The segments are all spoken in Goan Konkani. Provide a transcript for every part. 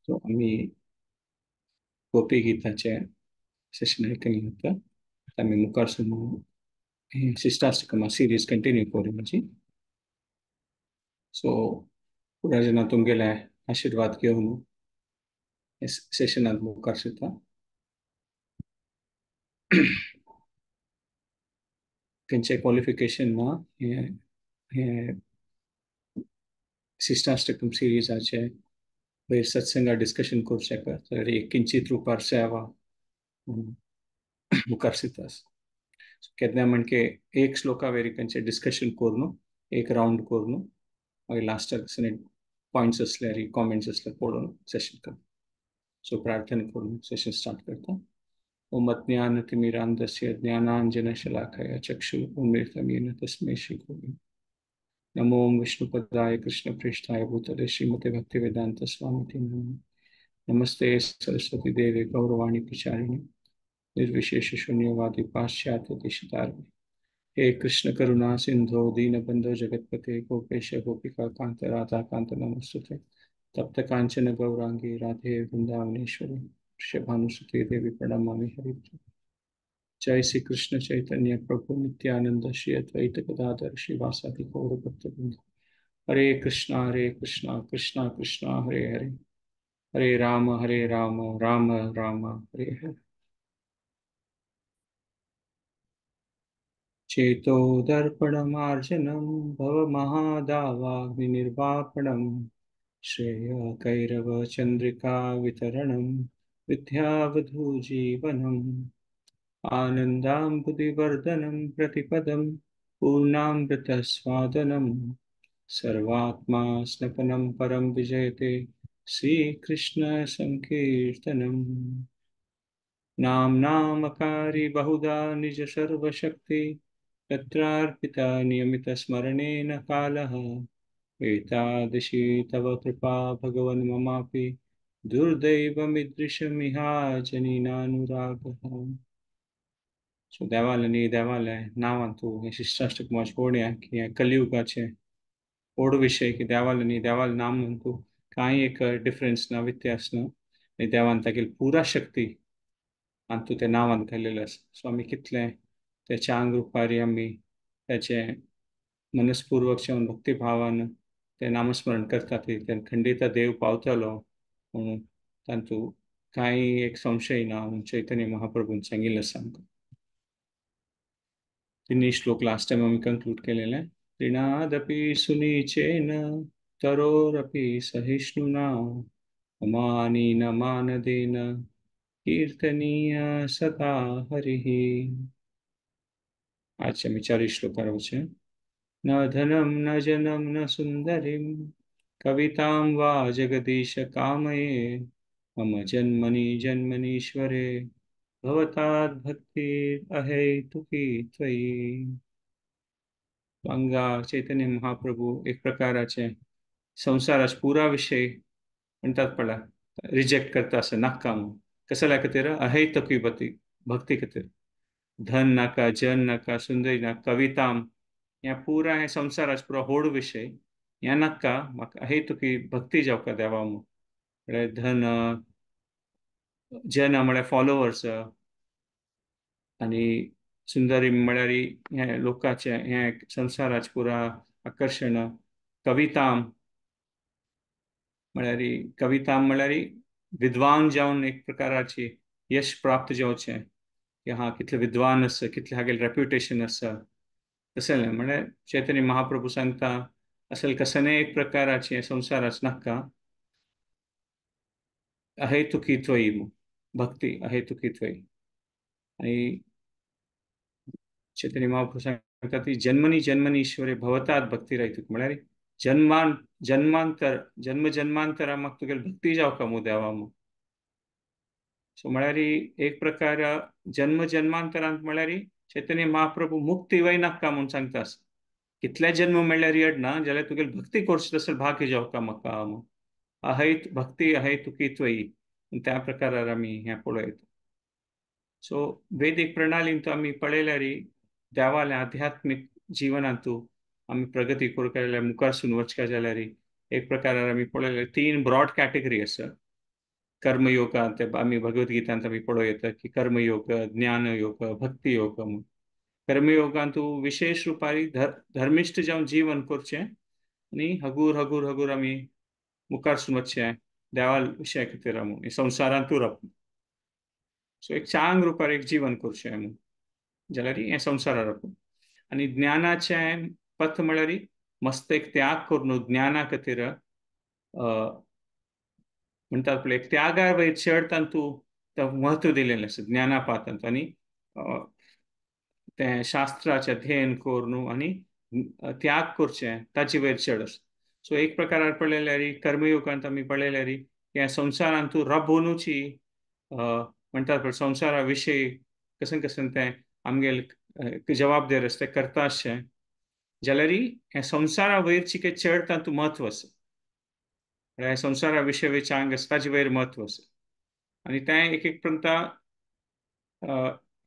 सो आमी गोपी गीताचे सेशन आयकून घेता. आमी मुखार सुरू शिष्टाष्टकमा सिरीज कंटिन्यू करूं म्हणजे. सो पुरा जेन्ना तुमगेले आशिर्वाद घेवन सेशनात मुखार सरता. खंयचे क्वॉलिफिकेशन ना हे शिष्टाष्टकम सिरीजाचे वयर सत्संगा डिस्कशन करूं शकता तर एक किंचित रुपार सेवा मुखार सरता. केन्ना म्हणके एक श्लोका वयर खंयचे डिस्कशन करून एक रावंड करून मागीर लास्टाक पॉयंट्स असल्यार कॉमेंट्स असल्यार पळोवन सेशन करता. सो प्रार्थना करून सेशन स्टार्ट करता. ओम अज्ञानतिमिरान्धस्य ज्ञानाञ्जनशलाकया चक्षुरुन्मीलितं येन तस्मै श्रीगुरवे नमो विष्णुपदाय कृष्णप्रेष्ठाय भूतले श्रीमते भक्तिवेदांत स्वामिते नमः. नमस्ते सरस्वती देवे गौरवाणी प्रचारिणे निर्विशेष शून्यवादी पाश्चात्य देशतारिणे. हे कृष्ण करुणा सिंधो दीनबंधो जगत्पते गोपेश गोपिका कांत राधा कांत नमस्तुते. तप्त कांचन गौरांगी राधे वृंदावनेश्वरी वृषभानुसुते देवी प्रणमामि हरिप्रिये. जय श्री कृष्ण चैतन्य प्रभु नित्यानंद श्री अद्वैत गदाधर श्रीवासादि गौर भक्तवृंद. हरे कृष्णा कृष्णा कृष्णा हरे हरे, हरे राम राम राम हरे हरे. चेतो दर्पणमार्जनं भव महादावाग्निर्वापणं श्रेय कैरव चंद्रिका वितरणं विद्यावधू जीवनम् आनंदाम्बुधिवर्धनं प्रतिपदं पूर्णामृतस्वादनं सर्वात्मा स्नपनं परं विजयते श्रीकृष्ण संकीर्तनम्. नाम नामकारी बहुधा निज सर्वशक्ति तत्रार्पिता नियमित स्मरणेन कालः एतादृशी तव कृपा भगवन् ममापि दुर्दैवमिदृशमिहाजनीनानुरागः. सो देवाल देवालय नांवान तूं हें शिष्टाष्टक पळोवया की हें कलियुगाचें ओड विशय की देवाल देवाल नाम म्हणून तूं कांय एक डिफरन्स ना, व्यत्यास ना. आनी देवान तागेली पुरा शक्ती आनी तूं त्या नांवान घालेलें आसा. सो आमी कितलें त्याच्या आंग रुपारी आमी त्याचें मनस्पूर्वक जेवन भक्तिभावान तें नामस्मरण करता ते खंडित देव पावतलो म्हणून तातूंत कांय एक संशय ना म्हणून चैतन्य महाप्रभून सांगिल्लें आसा आमकां. तिन्ही श्लोक लास्ट टायम आमी कंक्लूड केलेले. तृणादपि सुनीचेन तरोरपि सहिष्णुना अमानिन मानदेन कीर्तनीय सदा हरिः. आज आमी चारूय श्लोकार वचूया. न धनं न जनं न सुंदरीं कवितां वा जगदीश कामये मम जन्मनि जन्मनीश्वरे भवतात् भक्तिरहैतुकी त्वयि. हांगा चैतन्य महाप्रभू एक प्रकाराचे संवसाराचे पुरा विशय म्हणटात पळय रिजेक्ट करता आसा नाका म्हणून. कसल्या खातीर? अहैतुकी भक्ती खातीर. धन नाका, जन नाका, सुंदरी नाका, कविताम ह्या पुरा हे संवसाराचे पुरा होड विशय ह्या नाका, म्हाका अहैतुकी भक्ती जावका देवा म्हणून. म्हळ्यार धन जन म्हळ्यार फॉलोवर्स आनी सुंदरी म्हळ्यार हें लोकाचें हें संवसाराचें पुरा आकर्शण. कविताम म्हळ्यार कविताम म्हळ्यार विद्वान जावन एक प्रकाराची यश प्राप्त जावचें की हा कितले विद्वान आसा, कितलें हागेलें रेप्युटेशन आसा तशें म्हळ्यार चैतन्य महाप्रभू सांगता असल कसलें एक प्रकाराचें संवसाराचें नाका. अहैतुकी त्वयि भक्ती अहैतुकी त्वयि. आनी चैतन्य महाप्रभू सांगता ती जन्मनी जन्मनीश्वरे भवतात भक्ती रहितुक म्हळ्यार जन्मान जन्मांतर जन्म जन्मांतरा म्हाका तुगेली भक्ती जावका मू देवा म्हूण. सो म्हळ्यार एक प्रकार जन्म जन्मांतरांत म्हळ्यार चैतन्य महाप्रभू मुक्ती वय नाका म्हूण सांगता. कितले जन्म मेळ्ळ्यार यडना जाल्यार तुगेली भक्ती करची तसो भाग्य जावका म्हाका म्हूण. अहैत भक्ती अहैतुकी त्वयि त्या प्रकारार आमी हें पळयता. सो वैदिक प्रणालीन तो आमी पळयल्यार देवालें आध्यात्मीक जिवनांतू आमी प्रगती करूंक जाल्यार मुखार सून वचका जाल्यार एक प्रकारार आमी पळयल्यार तीन ब्रॉड कॅटेगरी आसा. कर्मयोगांत आमी भगवद्गीतांत आमी पळोवं येता की कर्मयोग, ज्ञानयोग, भक्तियोग म्हूण. कर्मयोगांत विशेष रुपारी धर्मिश्ट जावन जीवन करचें आनी हगूर हगूर हगूर आमी मुखार सून वचचें देवा विशया खातीर म्हूण, संवसारांतूय रावून. सो एक चांग रुपार एक जीवन करचें म्हूण जाल्यार हें संवसारार रावून. आनी ज्ञानाचें पथ म्हळ्यार मस्त एक त्याग करून ज्ञाना खातीर म्हणटात पळय एक त्यागा वयर चड तांतू म्हत्व दिलेलें आसा ज्ञाना पातांत. आनी तें शास्त्राचें अध्ययन करून आनी त्याग करचें ताचे वयर चड आसा. सो एक प्रकारार पळयल्यार कर्मयोगांत आमी पळयल्यार ह्या संवसारांत राबोवनुची म्हणटात पळय संवसारा विशयी कशें कशें तें आमगेले जबाबदारी आसा तें करता आसचें जाल्यार हें संवसारा वयर चिके चड तातूंत म्हत्व आसा. म्हळ्यार संवसारा विशय चांग आसा ताजे वयर म्हत्व आसा. आनी तें एक एक प्रंता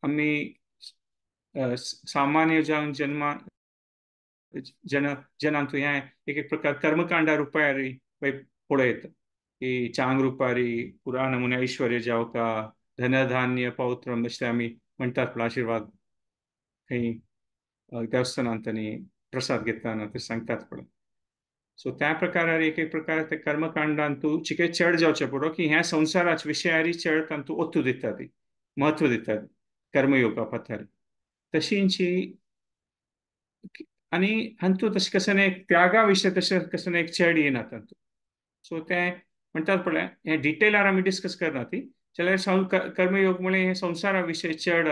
आमी सामान्य जावन जन्मा जन जनांतू हें एक एक प्रकार कर्मकांडा रुपारी पळयता की चांग रुपारी पुरा नमुन्या ऐश्वर्य जावका धनधान्य पौत्रम अशें आमी म्हणटात पळय आशिर्वाद खंय देवस्थानांत आनी प्रसाद घेतना ते सांगतात पळय. सो त्या प्रकारार एक एक प्रकार ते कर्मकांडांतू चिके चड जावचें पडो की ह्या संवसाराच विशयारी चड तांतू ओतू दिता ती म्हत्व दिता कर्मयोगा पथार तशींची. आनी हातूंत तशें कशें एक त्यागा विशय तशें कशें एक चड येना तातूंत. सो तें म्हणटात पळय हें डिटेलार आमी डिस्कस करना ती जाल्यार कर्मयोग म्हळ्यार हें संवसारा विशय चड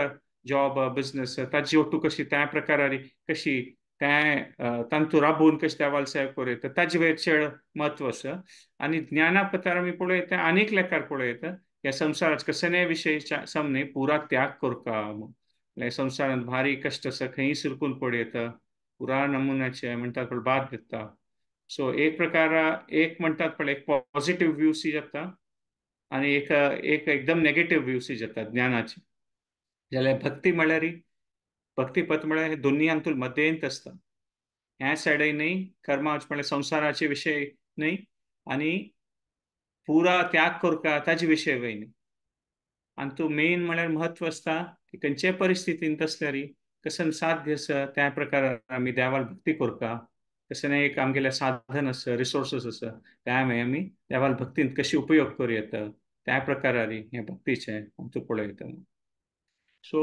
जॉब बिजनस ताजी ओटू कशी त्या प्रकारारी कशी तें तांतू राबोवन कशें देवाल सेवा करूं येता ताजे वयर चड म्हत्व आसा. आनी ज्ञाना पथार आमी पळयता आनीक लेखार पळयता ह्या संवसाराच कसलेय विशय सामने पुरा त्याग करता म्हळ्यार संवसारांत भारी कश्ट आसा खंयी सिरकून पडयता पुरा नमुन्याचे म्हणटात पळय बाद दिता. सो एक प्रकार एक म्हणटात पळय एक पॉझिटिव्ह व्यू सी जाता आनी एक एक एकदम नेगेटिव्ह व्यू सी जाता ज्ञानाची. जाल्यार भक्ती म्हळ्यार भक्तीपथ म्हळ्यार हे दोन्ही हातूंत मध्यंत आसता. ह्या सायडय न्हय कर्माच म्हळ्यार संवसाराचे विशय न्हय आनी पुरा त्याग करता ताजे विशय वय न्हय. आनी तूं मेन म्हळ्यार म्हत्व आसता की खंयच्याय परिस्थितींत आसल्यार कशें साध्य आसा त्या प्रकारार आमी देवाक भक्ती करता कशें एक आमगेलें साधन आसा रिसोर्सीस आसा त्या मागीर आमी देवाक भक्तींत कशी उपयोग करूं येता त्या प्रकारार हें भक्तीचें आमचो पळयता. सो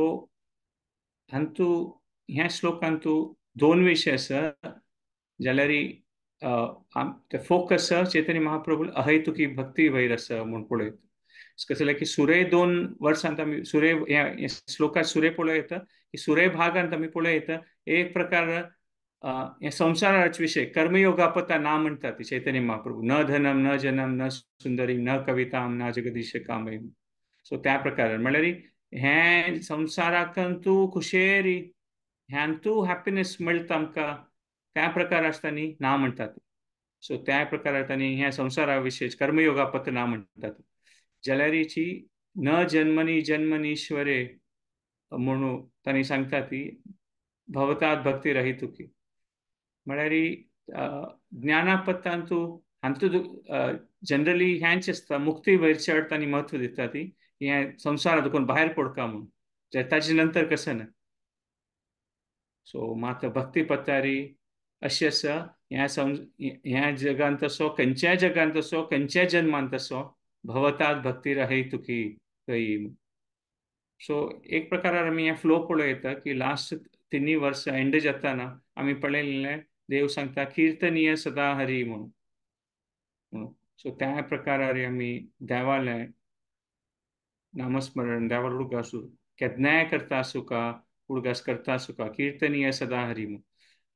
हातूंत ह्या श्लोकांतू दोन विशय आसा जाल्यार ते फोकस चैतन्य महाप्रभू अहेतुकी भक्ती वयर आसा म्हूण पळयता. कशें जालें की सुरे 2 वर्सांत आमी सुरे ह्या श्लोकांत सुरे पळयता की सुरे भागांत आमी पळयता एक प्रकार हे संवसाराचे विशय कर्मयोगापता ना म्हणटा चैतन्य महाप्रभू न धनम न जनम न सुंदरी न कविताम न जगदीश कामय. सो त्या प्रकारान म्हळ्यार हें संवसाराक तूं खुशेरी ह्यान हॅपिनेस मेळटा आमकां त्या प्रकार आसता न्ही ना म्हणटात. सो त्या प्रकारार तांणी ह्या संवसारा विशय कर्मयोगापत ना म्हणटात. जाल्यारीची न जन्मनी जन्मनीश्वरे म्हणून तांणी सांगता ती भवतात भक्ती रहितुकी म्हळ्यार ज्ञानापत्तांतू हातूंत जनरली ह्यांच आसता मुक्ती वयर चड तांणी म्हत्व दिता ती हें संवसारांत कोण भायर पडका म्हूण ताजे नंतर कशें ना. सो मात भक्ती पत्तारी अशें आसा ह्या ह्या जगांत असो खंयच्याय जगांत असो खंयच्याय जन्मांत असो भवतात भक्ती रहे तुकी थंय. सो एक प्रकारार आमी हें फ्लो पळयता की लास्ट 3 वर्सां एंड जाताना आमी पळयलें देव सांगता कीर्तनीय सदा हरी म्हणून. सो त्या प्रकारार आमी देवालें नामस्मरण देवाल उडगासू केन्नाय करता आसूं उडगास करता आसूं कीर्तनीय सदा हरी म्हणून.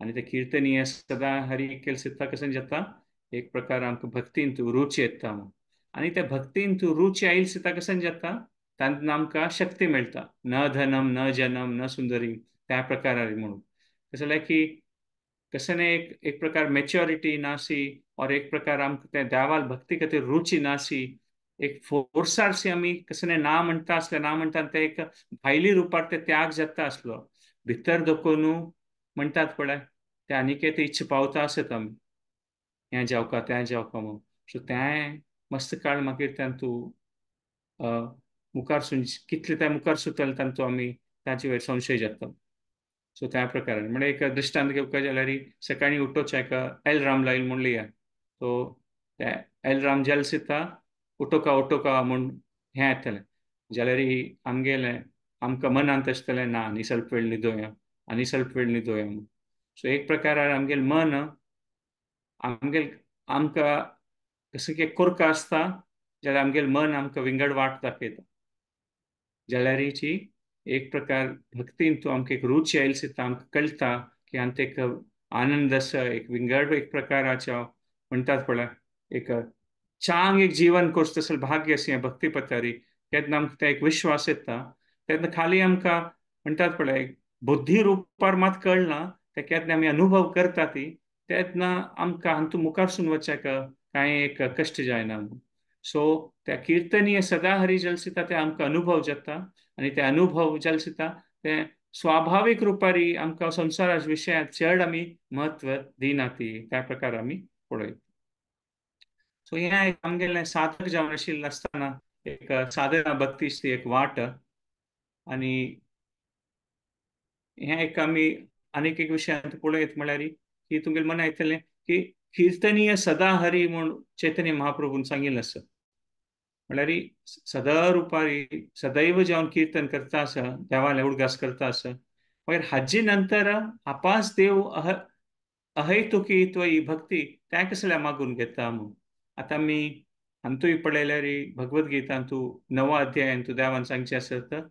आनी ते कीर्तनीय सदा हरी केले सिद्धा कशें जाता एक प्रकार आमकां भक्तींत रुची येता म्हणून. आनी त्या भक्तींत रुची आयली सिद्धा कशें जाता तातूंत आमकां शक्ती मेळटा न धनम न जनम न सुंदरी त्या प्रकारार म्हणून. कशें जाल्यार की कशें न्हय एक एक प्रकार मेच्योरिटी नासी और एक प्रकार आमकां त्या देवाल भक्ती खातीर रुची नासी एक फोर्सारशी आमी कशें न्हय ना म्हणटा आसले ना म्हणटा ते एक भायली रुपार ते त्याग जाता आसलो भितर दखून म्हणटात पळय ते आनीक ते इच्छा पावता आसत आमी हें जावका तें जावका म्हणून. सो तें मस्त काळ मागीर तातूंत मुखार कितले त्या मुखार सुतले तांचो आमी ताचे वयर संशय जाता. सो त्या प्रकारान म्हणजे एक दृश्टांत घेवपाक जाल्यार सकाळीं उठोवचें एक एलराम लायल म्हूण लिया, सो त्या एलराम जाल सिता उठोका उठोका म्हूण हें येतलें जाल्यार आमगेलें आमकां मनांत आसतलें ना आनी स्वल्प वेळ न्हिदोया आनी स्वल्प वेळ न्हिदोया म्हूण. सो एक प्रकारार आमगेलें मन आमगेल आमकां कसं की कोरका आसता जाल्यार आमगेलें मन आमकां विंगड वाट दाखयता. जाल्यारीची एक प्रकार भक्तीन तूं आमकां एक रुची आयली सिता आमकां कळटा की आमकां एक आनंद आसा, एक विंगड एक प्रकाराचो म्हणटात पळय एक चांग एक जीवन कोर्स तसो भाग्य आसा हें भक्ती पथारी. तेन्ना आमकां तें एक विश्वास येता, तेन्ना खाली आमकां म्हणटात पळय बुद्धी रुपार मात कळना, ते केन्ना आमी अनुभव करता ती तेन्ना आमकां हातूंत मुखारसून वचपाक कांय एक कश्ट जायना. सो त्या किर्तनीय सदा हरी जलसिता ते आमकां अनुभव जाता आनी ते अनुभव जलसिता ते स्वाभावीक रुपारी आमकां संवसारा विशयांत चड आमी म्हत्व दिना ती त्या प्रकार आमी पळयता. सो हें एक आमगेलें साधक जावन आशिल्लें आसतना एक साधना भक्तीची एक वाट. आनी हें एक आमी आनीक एक विशयांत पळयत म्हळ्यार की तुमगेलें मनां येतलें की किर्तनीय सदा हरी म्हूण चैतन्य महाप्रभून सांगिल्लें आसा. म्हळ्यार सदा रुपारी सदैव जावन किर्तन करता आसा, देवाले उडगास करता आसा, मागीर हाजी नंतर आपास देव अह अहैतुकी त्वयी भक्ती त्या कसल्या मागून घेता म्हूण. आतां आमी हातूंय पळयल्यार भगवद्गीतांतू नवा अध्यायांतू देवान सांगचें आसा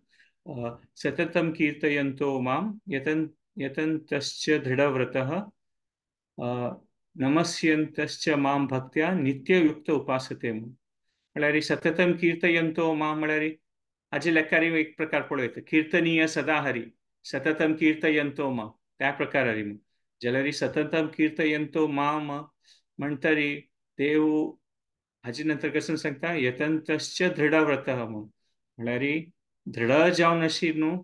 सततम कीर्तयंतो माम यतन यतन्तश्च दृढव्रतः नमस्यन्तश्च माम भक्त्या नित्ययुक्त उपासते म्हूण. म्हळ्यार सततम कीर्तयंतो माम म्हळ्यार हाजे लेखारी एक प्रकार पळयता किर्तनीय सदा हरी सततम कीर्तयंतो माम त्या प्रकारारी म्हूण. जाल्यार सततम कीर्तयंतो माम म्हणटरी देव हाजे नंतर कसं सांगता यतन्तश्च दृढव्रतः म्हूण. म्हळ्यार दृढ जावन अशी न्हू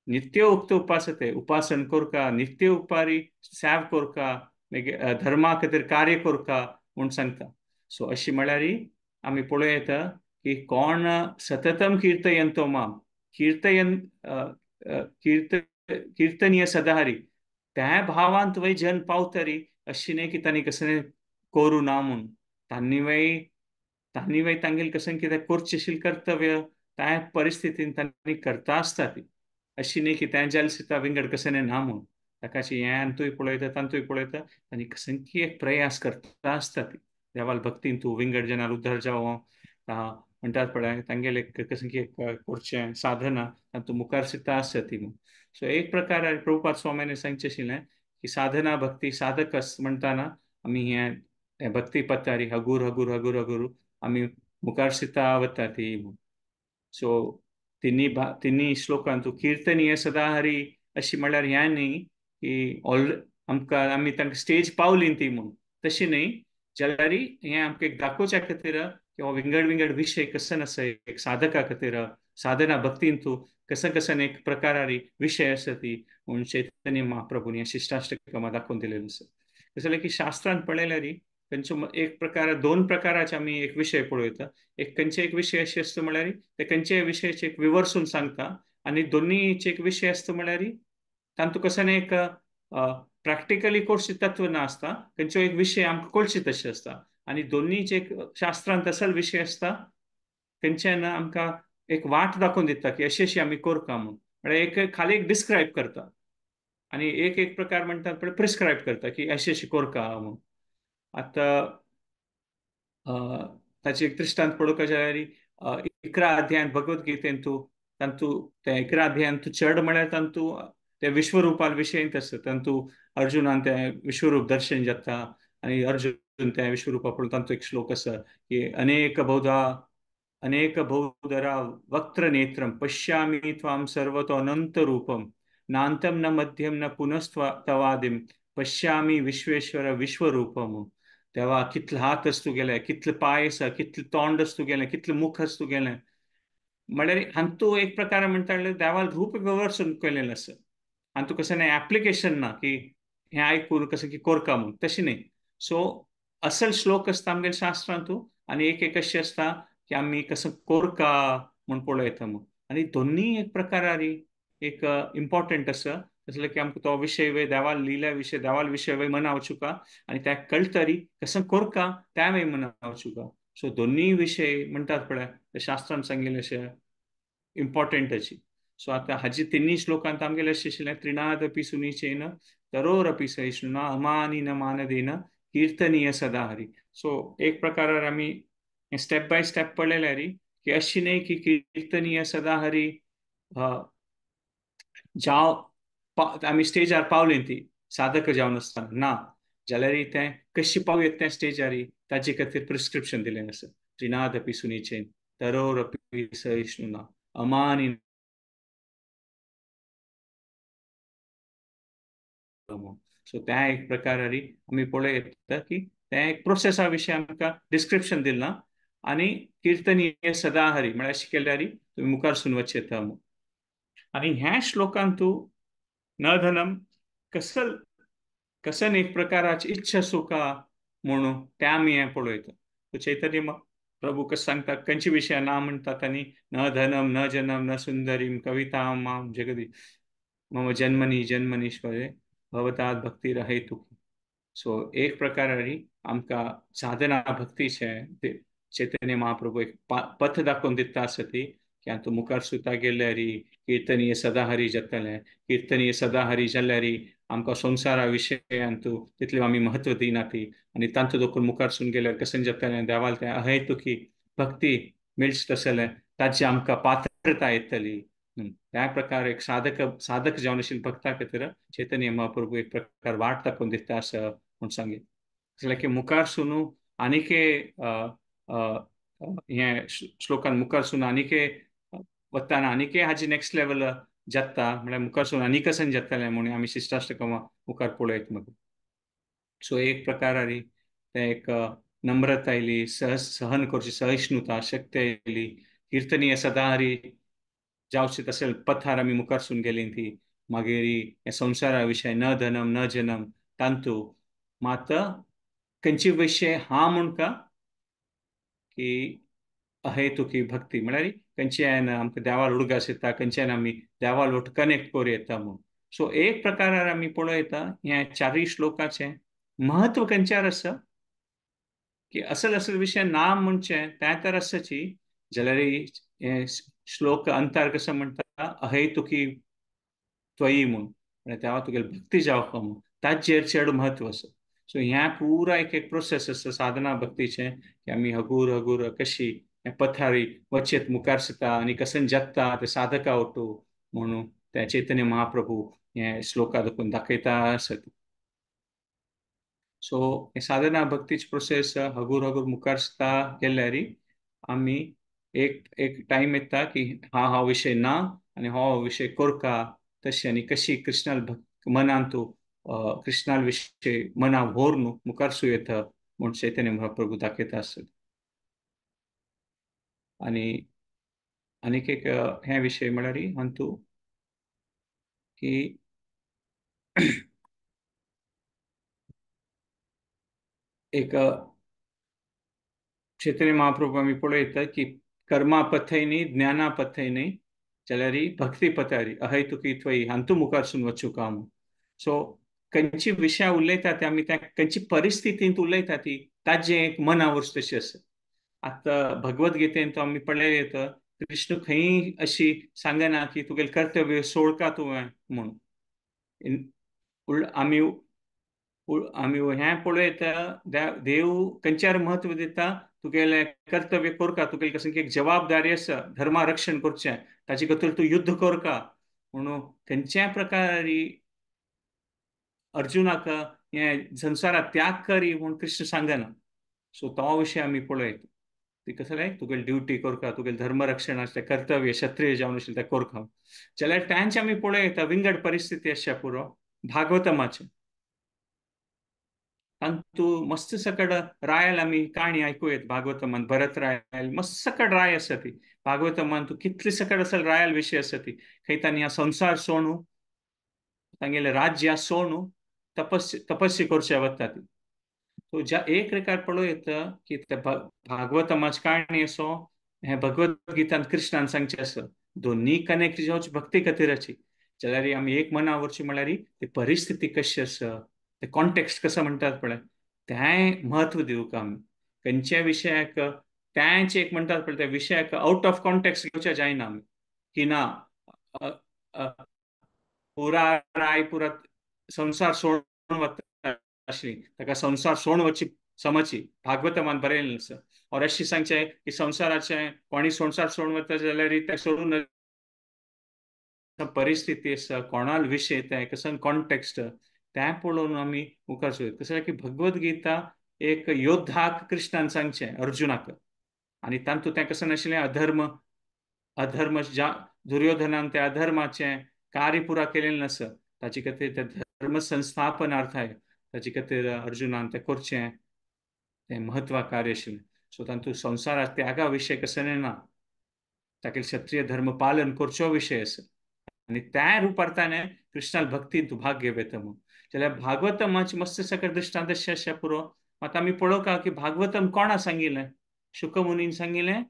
नित्य उक्त उपासते उपासन कोरका नित्य उपारी सेव कोरका मागीर धर्मा खातीर कार्य कोरका म्हूण सांगता. सो अशी म्हळ्यार आमी पळोवं येता की कोण सततम कीर्तयंतो माम कीर्तयन कीर्त कीर्तनीय सदाहरी त्या भावांत वय जन पावतरी अशी न्ही की तांणी कसलें करूं ना म्हूण. तांणी वय तांणी वय तांगेलें कसलें कितें करचें आशिल्लें कर्तव्य त्या परिस्थितीन तांणी करता आसता ती, अशी न्ही की तें जालें सुद्दां विंगड कसलें ना म्हूण. ताकाची हें आंतूय पळयता तांतूय पळयता आनी कसलें एक प्रयास करता आसता ती देवाल भक्तीन तूं विंगड जनार उद्धार जावं म्हणटात पळय तांगेलें कसलें एक करचें साधना तातूंत मुखार सुद्दां आसता ती म्हूण. सो एक प्रकार प्रभुपाद स्वाम्यानी सांगचें आशिल्लें की साधना भक्ती साधकस म्हणटाना आमी हें भक्ती पत्तारी हगूर हगूर हगूर हगूर आमी मुखार सुद्दां वता ती म्हूण. सो तिन्ही तिन्ही श्लोकांतू कीर्तनीय सदा हरी अशी म्हळ्यार हें न्ही की ऑल आमकां आमी तांकां स्टेज पावली ती म्हूण तशी न्ही, जाल्यार हें आमकां एक दाखोवच्या खातीर किंवा विंगड विंगड विशय कसन आसा एक साधका खातीर साधना भक्तीन तूं कसन कसन एक प्रकारारी विशय आसा ती म्हूण चैतन्य महाप्रभून ह्या शिष्टाष्टकमा दाखोवन दिलेलो आसा. तशें की शास्त्रान पळयल्यार खंयचो एक प्रकार दोन प्रकाराचे आमी एक विशय पळयता. एक खंयचे एक विशय अशें आसता म्हळ्यार ते खंयच्याय विशयाचे एक विवर्सून सांगता आनी दोनीचे एक विशय आसता म्हळ्यार तातूंत कसं एक प्रॅक्टिकली कोर्स तत्व ना आसता, खंयचो एक विशय आमकां कळचे तशें आसता आनी दोनीचे एक शास्त्रांत असल विशय आसता खंयच्यान आमकां एक वाट दाखोवन दिता की अशें अशें आमी करता म्हूण. म्हळ्यार एक खाली एक डिस्क्रायब करता आनी एक एक प्रकार म्हणटात पळय प्रिस्क्रायब करता की अशें अशें करता म्हूण. आतां ताचे एक दृश्टांत पळोवपाक जाल्यार 11 अध्यायांत भगवद्गीतेंतू तातूंत ते 11 अध्यायांत चड म्हळ्यार तातूंत ते विश्वरूपाल विशयंत आसता. तातूंत अर्जुनान तें विश्वरूप दर्शन जाता आनी अर्जुन तें विश्वरूपा पळोवन तातूंत एक श्लोक आसा की अनेक बहुधा अनेक बहुधरा वक्त्र नेत्रम पश्यामि त्वां सर्वतो अनंत रूपम नांतम न मध्यम न पुनस्त्वा तवादिम पश्यामि विश्वेश्वर विश्वरूपम. तेव्हा कितले हात आस तुगेले, कितले पांय आसा, कितले तोंड आस तुगेलें, कितले मुख आस तुगेलें, म्हळ्यार हातूंत एक प्रकार म्हणटा देवाल रूप विवर्सन केलेलें आसा. हातूंत कशें न्ही एप्लिकेशन ना की हें आयकून कशें की कोरका म्हूण, तशें न्ही. सो असल श्लोक आसता आमगेल्या शास्त्रांतू आनी एक एक अशें आसता की आमी कसं कोरका म्हूण पळयता म्हूण. आनी दोन्ही एक प्रकारारी एक इम्पॉर्टंट आसा, तसलें की आमकां तो विशय वे देवाल लिल्या विशय देवाल विशय वे मना वचुका आनी त्या कळटरी कसं कोरका त्या वे मना वचुका. सो दोन्ही विशय म्हणटात पळय शास्त्रान सांगिल्लें अशें इम्पॉर्टंट अशी. सो आतां हाजी तिन्ही श्लोकांत आमगेलें अशें आशिल्लें, त्रिणादपी सुनीचेन तरोरपी सहिष्णुना अमानी न मानदेन कीर्तनीय सदा हरी. सो एक प्रकारार आमी स्टेप बाय स्टेप पळयल्यार की अशी न्हय की कीर्तनीय सदा हरी जाव आमी स्टेजार पावली ती साधक जावन आसतना ना, जाल्यार तें कशी पावू येता तें स्टेजार ताजे खातीर प्रिस्क्रिप्शन दिलें आसा, त्रिणादपी सुनीचेन तरोरपी सहिष्णुना अमानी. सो त्या एक प्रकारारी आमी पळयता की तें एक प्रोसेसा विशय आमकां डिस्क्रिप्शन दिलां आनी कीर्तनीय सदा हरी म्हळ्यार अशें केल्यार तुमी मुखार सून वचचें येता म्हूण. आनी ह्या श्लोकांत तूं न धनम कसल कसन एक प्रकाराची इच्छा सुखा म्हणून त्या आमी हें पळयता. चैतन्य प्रभू कशें सांगता खंयचे विशया ना म्हणटा तांणी, न धनम न जनम न सुंदरीम कविता माम जगदी मम जन्मनी जन्मनीश्वरे भवतात भक्ती रहेतु. सो एक प्रकारारी आमकां साधना भक्तीचें चैतन्य महाप्रभू एक पथ दाखोवन दिता आसा ती की आतां मुखार सुता गेल्यार कीर्तनीय सदाहरी जातलें, कीर्तनीय सदाहरी जाल्यार आमकां संवसारा विशयांतू तितलें आमी म्हत्व दिना ती आनी तांतू देखून मुखार सून गेल्यार कशें जातलें देवाल तें अहेतुकी भक्ती मेळच तसलें ताची आमकां पात्रता येतली. त्या प्रकार एक साधक साधक जावन आशिल्ल्या भक्ता खातीर चैतन्य महाप्रभू एक प्रकार वाट दाखोवन दिता आसा म्हूण सांगीत. जाल्यार की मुखार सुनू आनीक हें श्लोकान मुखार सून आनीक वताना आनीक हाजी नेक्स्ट लेवल जाता म्हळ्यार मुखार सून आनी कशें जातलें म्हणून आमी शिष्टाष्टकमा मुखार पळयत मगीर. सो एक प्रकारारी तें एक नम्रता आयली, सहन करची सहिष्णुता शक्ती आयली, कीर्तनीय सदाहरी जावचे तशें पथार आमी मुखार सून गेली ती. मागीर हे संवसारा विशय न धनम न जनम तांतू मात खंयचे विशय हा म्हणका की अहेतुकी भक्ती म्हळ्यार खंयच्यान आमकां देवाल उडगास येता, खंयच्यान आमी देवाल वट कनेक्ट करूं येता म्हूण. सो एक प्रकारार आमी पळयता ह्या चारूय श्लोकाचें म्हत्व खंयच्यार आसा की असल असल विशय ना म्हणचें तें तर आसाची, जाल्यार हे श्लोक अंतार कसो म्हणटा अहेतुकी त्वयी म्हूण, म्हळ्यार देवा तुगेली भक्ती जावपा म्हूण ताचेर चड म्हत्व आसा. सो ह्या पुरा एक एक प्रोसेस आसा साधना भक्तीचें की आमी हगूर हगूर कशी पथारी वचेत मुखार सता आनी कसन जगता ते साधका ओटू म्हणून त्या चैतन्य महाप्रभू हे श्लोका देखून दाखयता आसत. सो हे साधना भक्तीची प्रोसेस हगूर हगूर मुखार सता गेल्यार आमी एक एक टायम येता की हा हो विशय ना आनी हो विशय कोरका तशें आनी कशी कृष्णाल भक्त मनांतू कृष्णाल विशय मना व्हरून मुखार सू येता म्हूण चैतन्य महाप्रभू दाखयता आसत. आनी आनीक एक हे विशय म्हळ्यार अंतू की एक चैतन्य महाप्रभू आमी पळयता की कर्मा पथय न्ही ज्ञाना पथय न्ही जाल्यार भक्ती पथारी अहेतुकी त्वयी हांतू मुखार सून वचूं म्हूण. सो खंयची विशया उलयता ते आमी त्या खंयची परिस्थितींत उलयता ती ताजें एक मनावर्स तशी आसा. आतां भगवद्गीतेन तो आमी पळयलें येता कृष्ण खंय अशी सांगना की तुगेलें कर्तव्य सोडका तुवें म्हूण. आमी आमी हें पळयता देव खंयच्यार म्हत्व दिता तुगेलें कर्तव्य करका, तुगेलें कसलें एक जबाबदारी आसा धर्मा रक्षण करचें ताचे खातीर तूं युद्ध करका म्हणून खंयच्याय प्रकारे अर्जुनाक हें संवसारात त्याग करी म्हूण कृष्ण सांगना. सो तो विशय आमी पळयता ती कसलें तुगेली ड्युटी करका, तुगेलें धर्म रक्षण आसलें कर्तव्य क्षत्रिय जावन आशिल्लें तें करका. जाल्यार तांचे आमी पळयता विंगड परिस्थिती आसच्या पुरो भागवतमाचें तांतू मस्त सकड रायल आमी काणी आयकूं येत भागवतमान भरत रायल मस्त सकड राय आसा ती भागवतमान तूं कितली सकड असल रायल विशय आसा ती खंय तांणी ह्या संवसार सोणू तांगेलें राज्य सोणू तपस्या करचे वता ती. सो ज्या एक रेखार पळोवं येता की ते भागवतमाची काणी असो हें भगवत गीतान कृष्णान सांगचें आसा, दोन्ही कनेक्ट जावची भक्ती खातीराची. जाल्यार आमी एक मना व्हरची म्हळ्यार ती परिस्थिती कशी आसा, ते कॉन्टेक्स्ट कसो म्हणटात पळय तेंय म्हत्व दिवंक आमी खंयच्या विशयाक तेंच एक म्हणटात पळय त्या विशयाक आउट ऑफ कॉन्टेक्स्ट घेवच्या जायना आमी की ना पुरा राय पुरा संवसार सोडून वता आसली, ताका संवसार सोडून वची समजची भागवतमान बरयलें आसा. और अशी सांगचें की संवसाराचें कोणी संवसार सोडून वता जाल्यार तें सोडून परिस्थिती आसा, कोणाल विशय तें कसो कॉन्टेक्स्ट तें पळोवन आमी मुखार सोड. तशें की भगवत गीता एक योद्धाक कृष्णान सांगचें अर्जुनाक, आनी तातूंत तें कशें नाशिल्लें अधर्म, अधर्म ज्या दुर्योधनान त्या अधर्माचें कार्य पुरा केलें नासा, ताचे खातीर तें धर्म संस्थापनार्थाय ताचे खातीर अर्जुनान तें करचें तें म्हत्व कार्य आशिल्लें. सो तातूंत संवसाराक त्यागा विशय कसो ना, ताके क्षत्रिय धर्म पालन करचो विशय आसा आनी त्या रुपार ताणें कृष्णाल भक्तीन तूं भाग घेवं येता म्हूण. जाल्यार भागवतमाची मस्त सकट दृश्टांत अशें आसा पुरो. आतां आमी पळोवंक की भागवतम कोणा सांगिल्लें, शुकमुनीन सांगिल्लें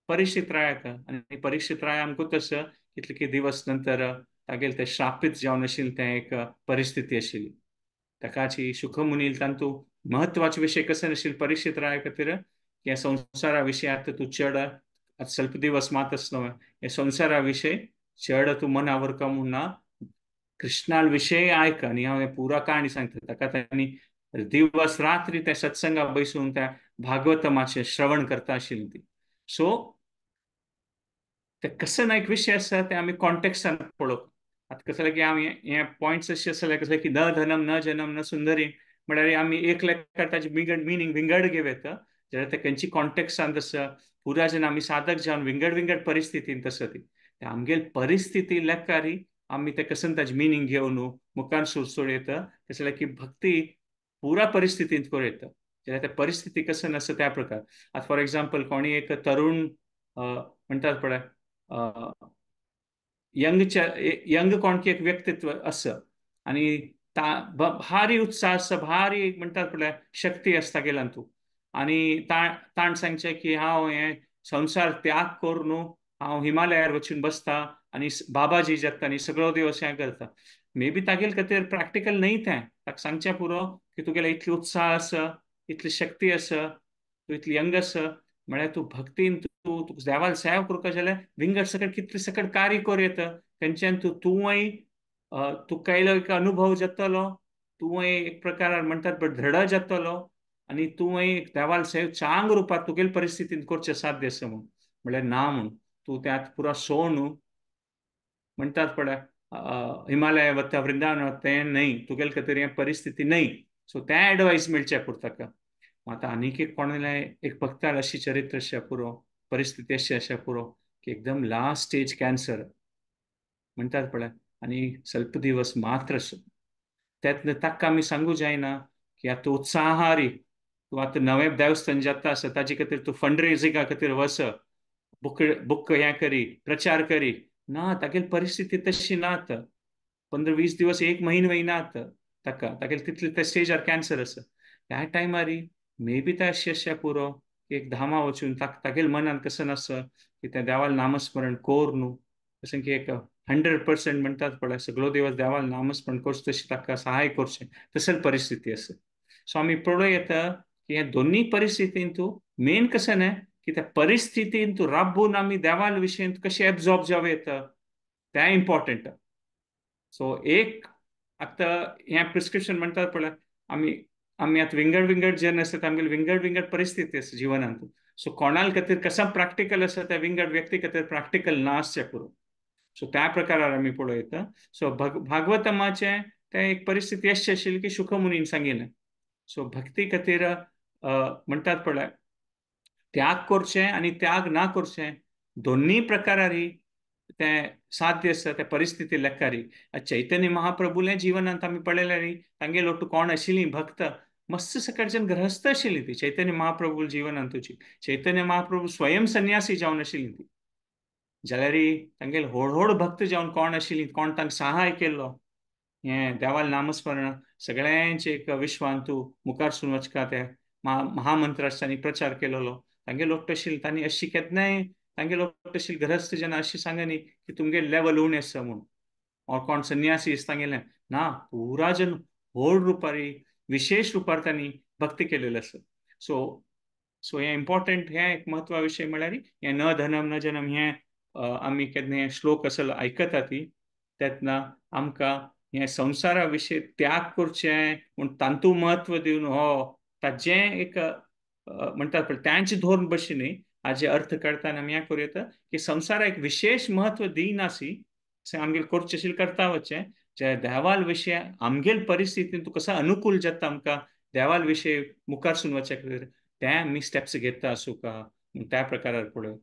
परीक्षित रायाक, आनी परीक्षित राय आमकां तसो कितले की दिवस नंतर तागेले तें श्रापीत जावन आशिल्लें तें एक परिस्थिती आशिल्ली. ताकाची शुकमुनील तातूंत म्हत्वाचे विशय कशें नाशिल्ले परीक्षित राया खातीर की ह्या संवसारा विशय आतां तूं चड आतां स्वल्प दिवस मात आसलो ह्या संवसारा विशय चड तूं मना व्हरका म्हूण ना, कृष्णाल विशय आयक. आनी हांव हें पुरा काणी सांगता ताका तांणी दिवस रात्री त्या सत्संगा बसून त्या भागवतमाचें श्रवण करता आशिल्ली ती. सो ते कशें ना एक विशय आसा ते आमी कॉन्टेक्स्टान पळोवप. आतां कसं की आमी हे पॉयंट्स अशे आसले कसं की न धनम न जनम न सुंदरी म्हळ्यार आमी एक लेखा ताचे मिनींग विंगड घेवं येता. जाल्यार ते खंयची कॉन्टेक्स्टान तसं पुरा जेन्ना आमी साधक जावन विंगड विंगड परिस्थितीन तसं ती आमगेल परिस्थिती लेखारी आमी ते कसन ताजें मिनींग घेवन मुखार सुरसोड येता. तशें की भक्ती पुरा परिस्थितींत करूं येता. जाल्यार त्या परिस्थिती कसन आसा त्या प्रकार. आतां फॉर एग्जाम्पल कोणी एक तरुण म्हणटात पळय यंग कोणकी एक व्यक्तित्व आसा आनी भारी उत्साह आसा, भारी म्हणटात पळय शक्ती आसता गेल्यान तूं, आनी ताण सांगचें की हांव हें संवसार त्याग करून हांव हिमालयार वचून बसता आनी बाबाजी जाता आनी सगळो दिवस हें करता. मे बी तागेले खातीर प्रॅक्टिकल न्हय तें, ताका सांगचें पुरो की तुगेले इतली उत्साह आसा, इतली शक्ती आसा, तूं इतली यंग आसा, म्हळ्यार तूं भक्तीन तूं तुका देवाक सेवा करपाक जाल्यार विंगड सकट कितले सकट कार्य करूं येता. खंयच्यान तूं तुवूय तुका येयलो एक अनुभव जातलो, तुवूय एक प्रकारान म्हणटात पळय दृढ जातलो आनी तुवूय एक देवाल सेव चांग रुपार तुगेले परिस्थितीन करचें साध्य आसा म्हूण. म्हळ्यार ना म्हूण तूं त्यात पुरा सोण म्हणटात पळय हिमालया वता वृंदावन वता तें न्हय, तुगेले खातीर हें परिस्थिती न्हय. सो तें एडवायस मेळचें पुरो ताका. आतां आनीक एक कोणाले एक भक्ताल अशी चरित्र अशें पुरो, परिस्थिती अशी आसा पुरो की एकदम लास्ट स्टेज कॅन्सर म्हणटात पळय आनी स्वल्प दिवस मात्र आसा. त्यातनं ताका आमी सांगू जायना की आतां उत्साहारी तूं आतां नवें देवस्थान जाता आसा ताजे खातीर तूं फंड रेजिंगा खातीर वच, बुक बुक हें करी, प्रचार करी ना, तागेली परिस्थिती तशी ना आतां. 15-20 दिवस एक म्हयनो वयना आतां ताका, तागेले तितले त्या स्टेजार कॅन्सर आसा. ह्या टायमारी मे बी तें अशें आसा पुरो की एक धामा वचून तागेले मनान कसं आसा की त्या देवाल नामस्मरण कोर न्हू, कशें की एक 100% म्हणटात पळय सगळो दिवस देवाल नामस्मरण करचें तशें ताका सहाय करचें तसली परिस्थिती आसा. सो आमी पळोवं येता की ह्या दोनूय परिस्थितीन तूं मेन कशें न्हय की त्या परिस्थितीन तूं राबून आमी देवाल विशयन कशें एब्जॉर्ब जावं येता तें इम्पॉर्टंट. सो एक आतां हें प्रिस्क्रिप्शन म्हणटात पळय आमी आमी आतां विंगड विंगड जन आसतात, आमगेले विंगड विंगड परिस्थिती आसा जिवनांत. सो कोणाल खातीर कशें प्रॅक्टिकल आसा त्या विंगड व्यक्ती खातीर प्रॅक्टिकल ना आसचें पुरो. सो त्या प्रकारार आमी पळोवं येता. सो भागवतमाचें तें एक परिस्थिती अशी आशिल्ली की शुकमुनीन सांगिल्लें. सो भक्ती खातीर म्हणटात पळय त्याग करचें आनी त्याग ना करचें दोनूय प्रकारारी तें साध्य आसा त्या परिस्थिती लेखारी. चैतन्य महाप्रभूलें जिवनांत आमी पळयल्यार तांगेलो कोण आशिल्लीं भक्त मस्त सकाळच्यान गृहस्थ आशिल्ली ती चैतन्य महाप्रभू जिवनांतूची. चैतन्य महाप्रभू स्वयं संन्यासी जावन आशिल्ली ती, जाल्यार तांगेले व्हड व्हड भक्त जावन कोण आशिल्ली, कोण तांकां सहाय केल्लो हें देवाल नामस्मरण सगळ्यांचे एक विश्वांतू मुखार सून वचका त्या महामंत्रांनी प्रचार केलेलो. तांगे लोक तशील तांणी अशी केन्नाय तांगे लोक तशील गृहस्थ जेन्ना अशी सांगनी की तुमगे लेवल उणें आसा म्हूण, ऑर कोण संन्यासी तांगेलें ना, पुरा जन व्हड रुपारी विशेष रुपार तांणी भक्ती केलेली आसा. सो सो हें इम्पॉर्टंट, हें एक म्हत्वा विशय म्हळ्यार हें न धनम न जनम हें आमी केन्ना श्लोक असो आयकता ती तेन्ना आमकां हें संवसारा विशय त्याग करचें म्हूण तांतू म्हत्व दिवन हो ताजें एक म्हणटात पळय तांचे धोरण बशी न्ही, हाजे अर्थ काडटाना आमी हें करूं येता की संवसाराक एक विशेष म्हत्व दिनासी आमगेर करचें आशिल्लें करता वचचें, जे देवाल विशय आमगेल परिस्थितीन तूं कसो अनुकूल जाता आमकां देवाल विशय मुखार सून वचच्या खातीर ते आमी स्टेप्स घेता आसूं का त्या प्रकारार पळोवया.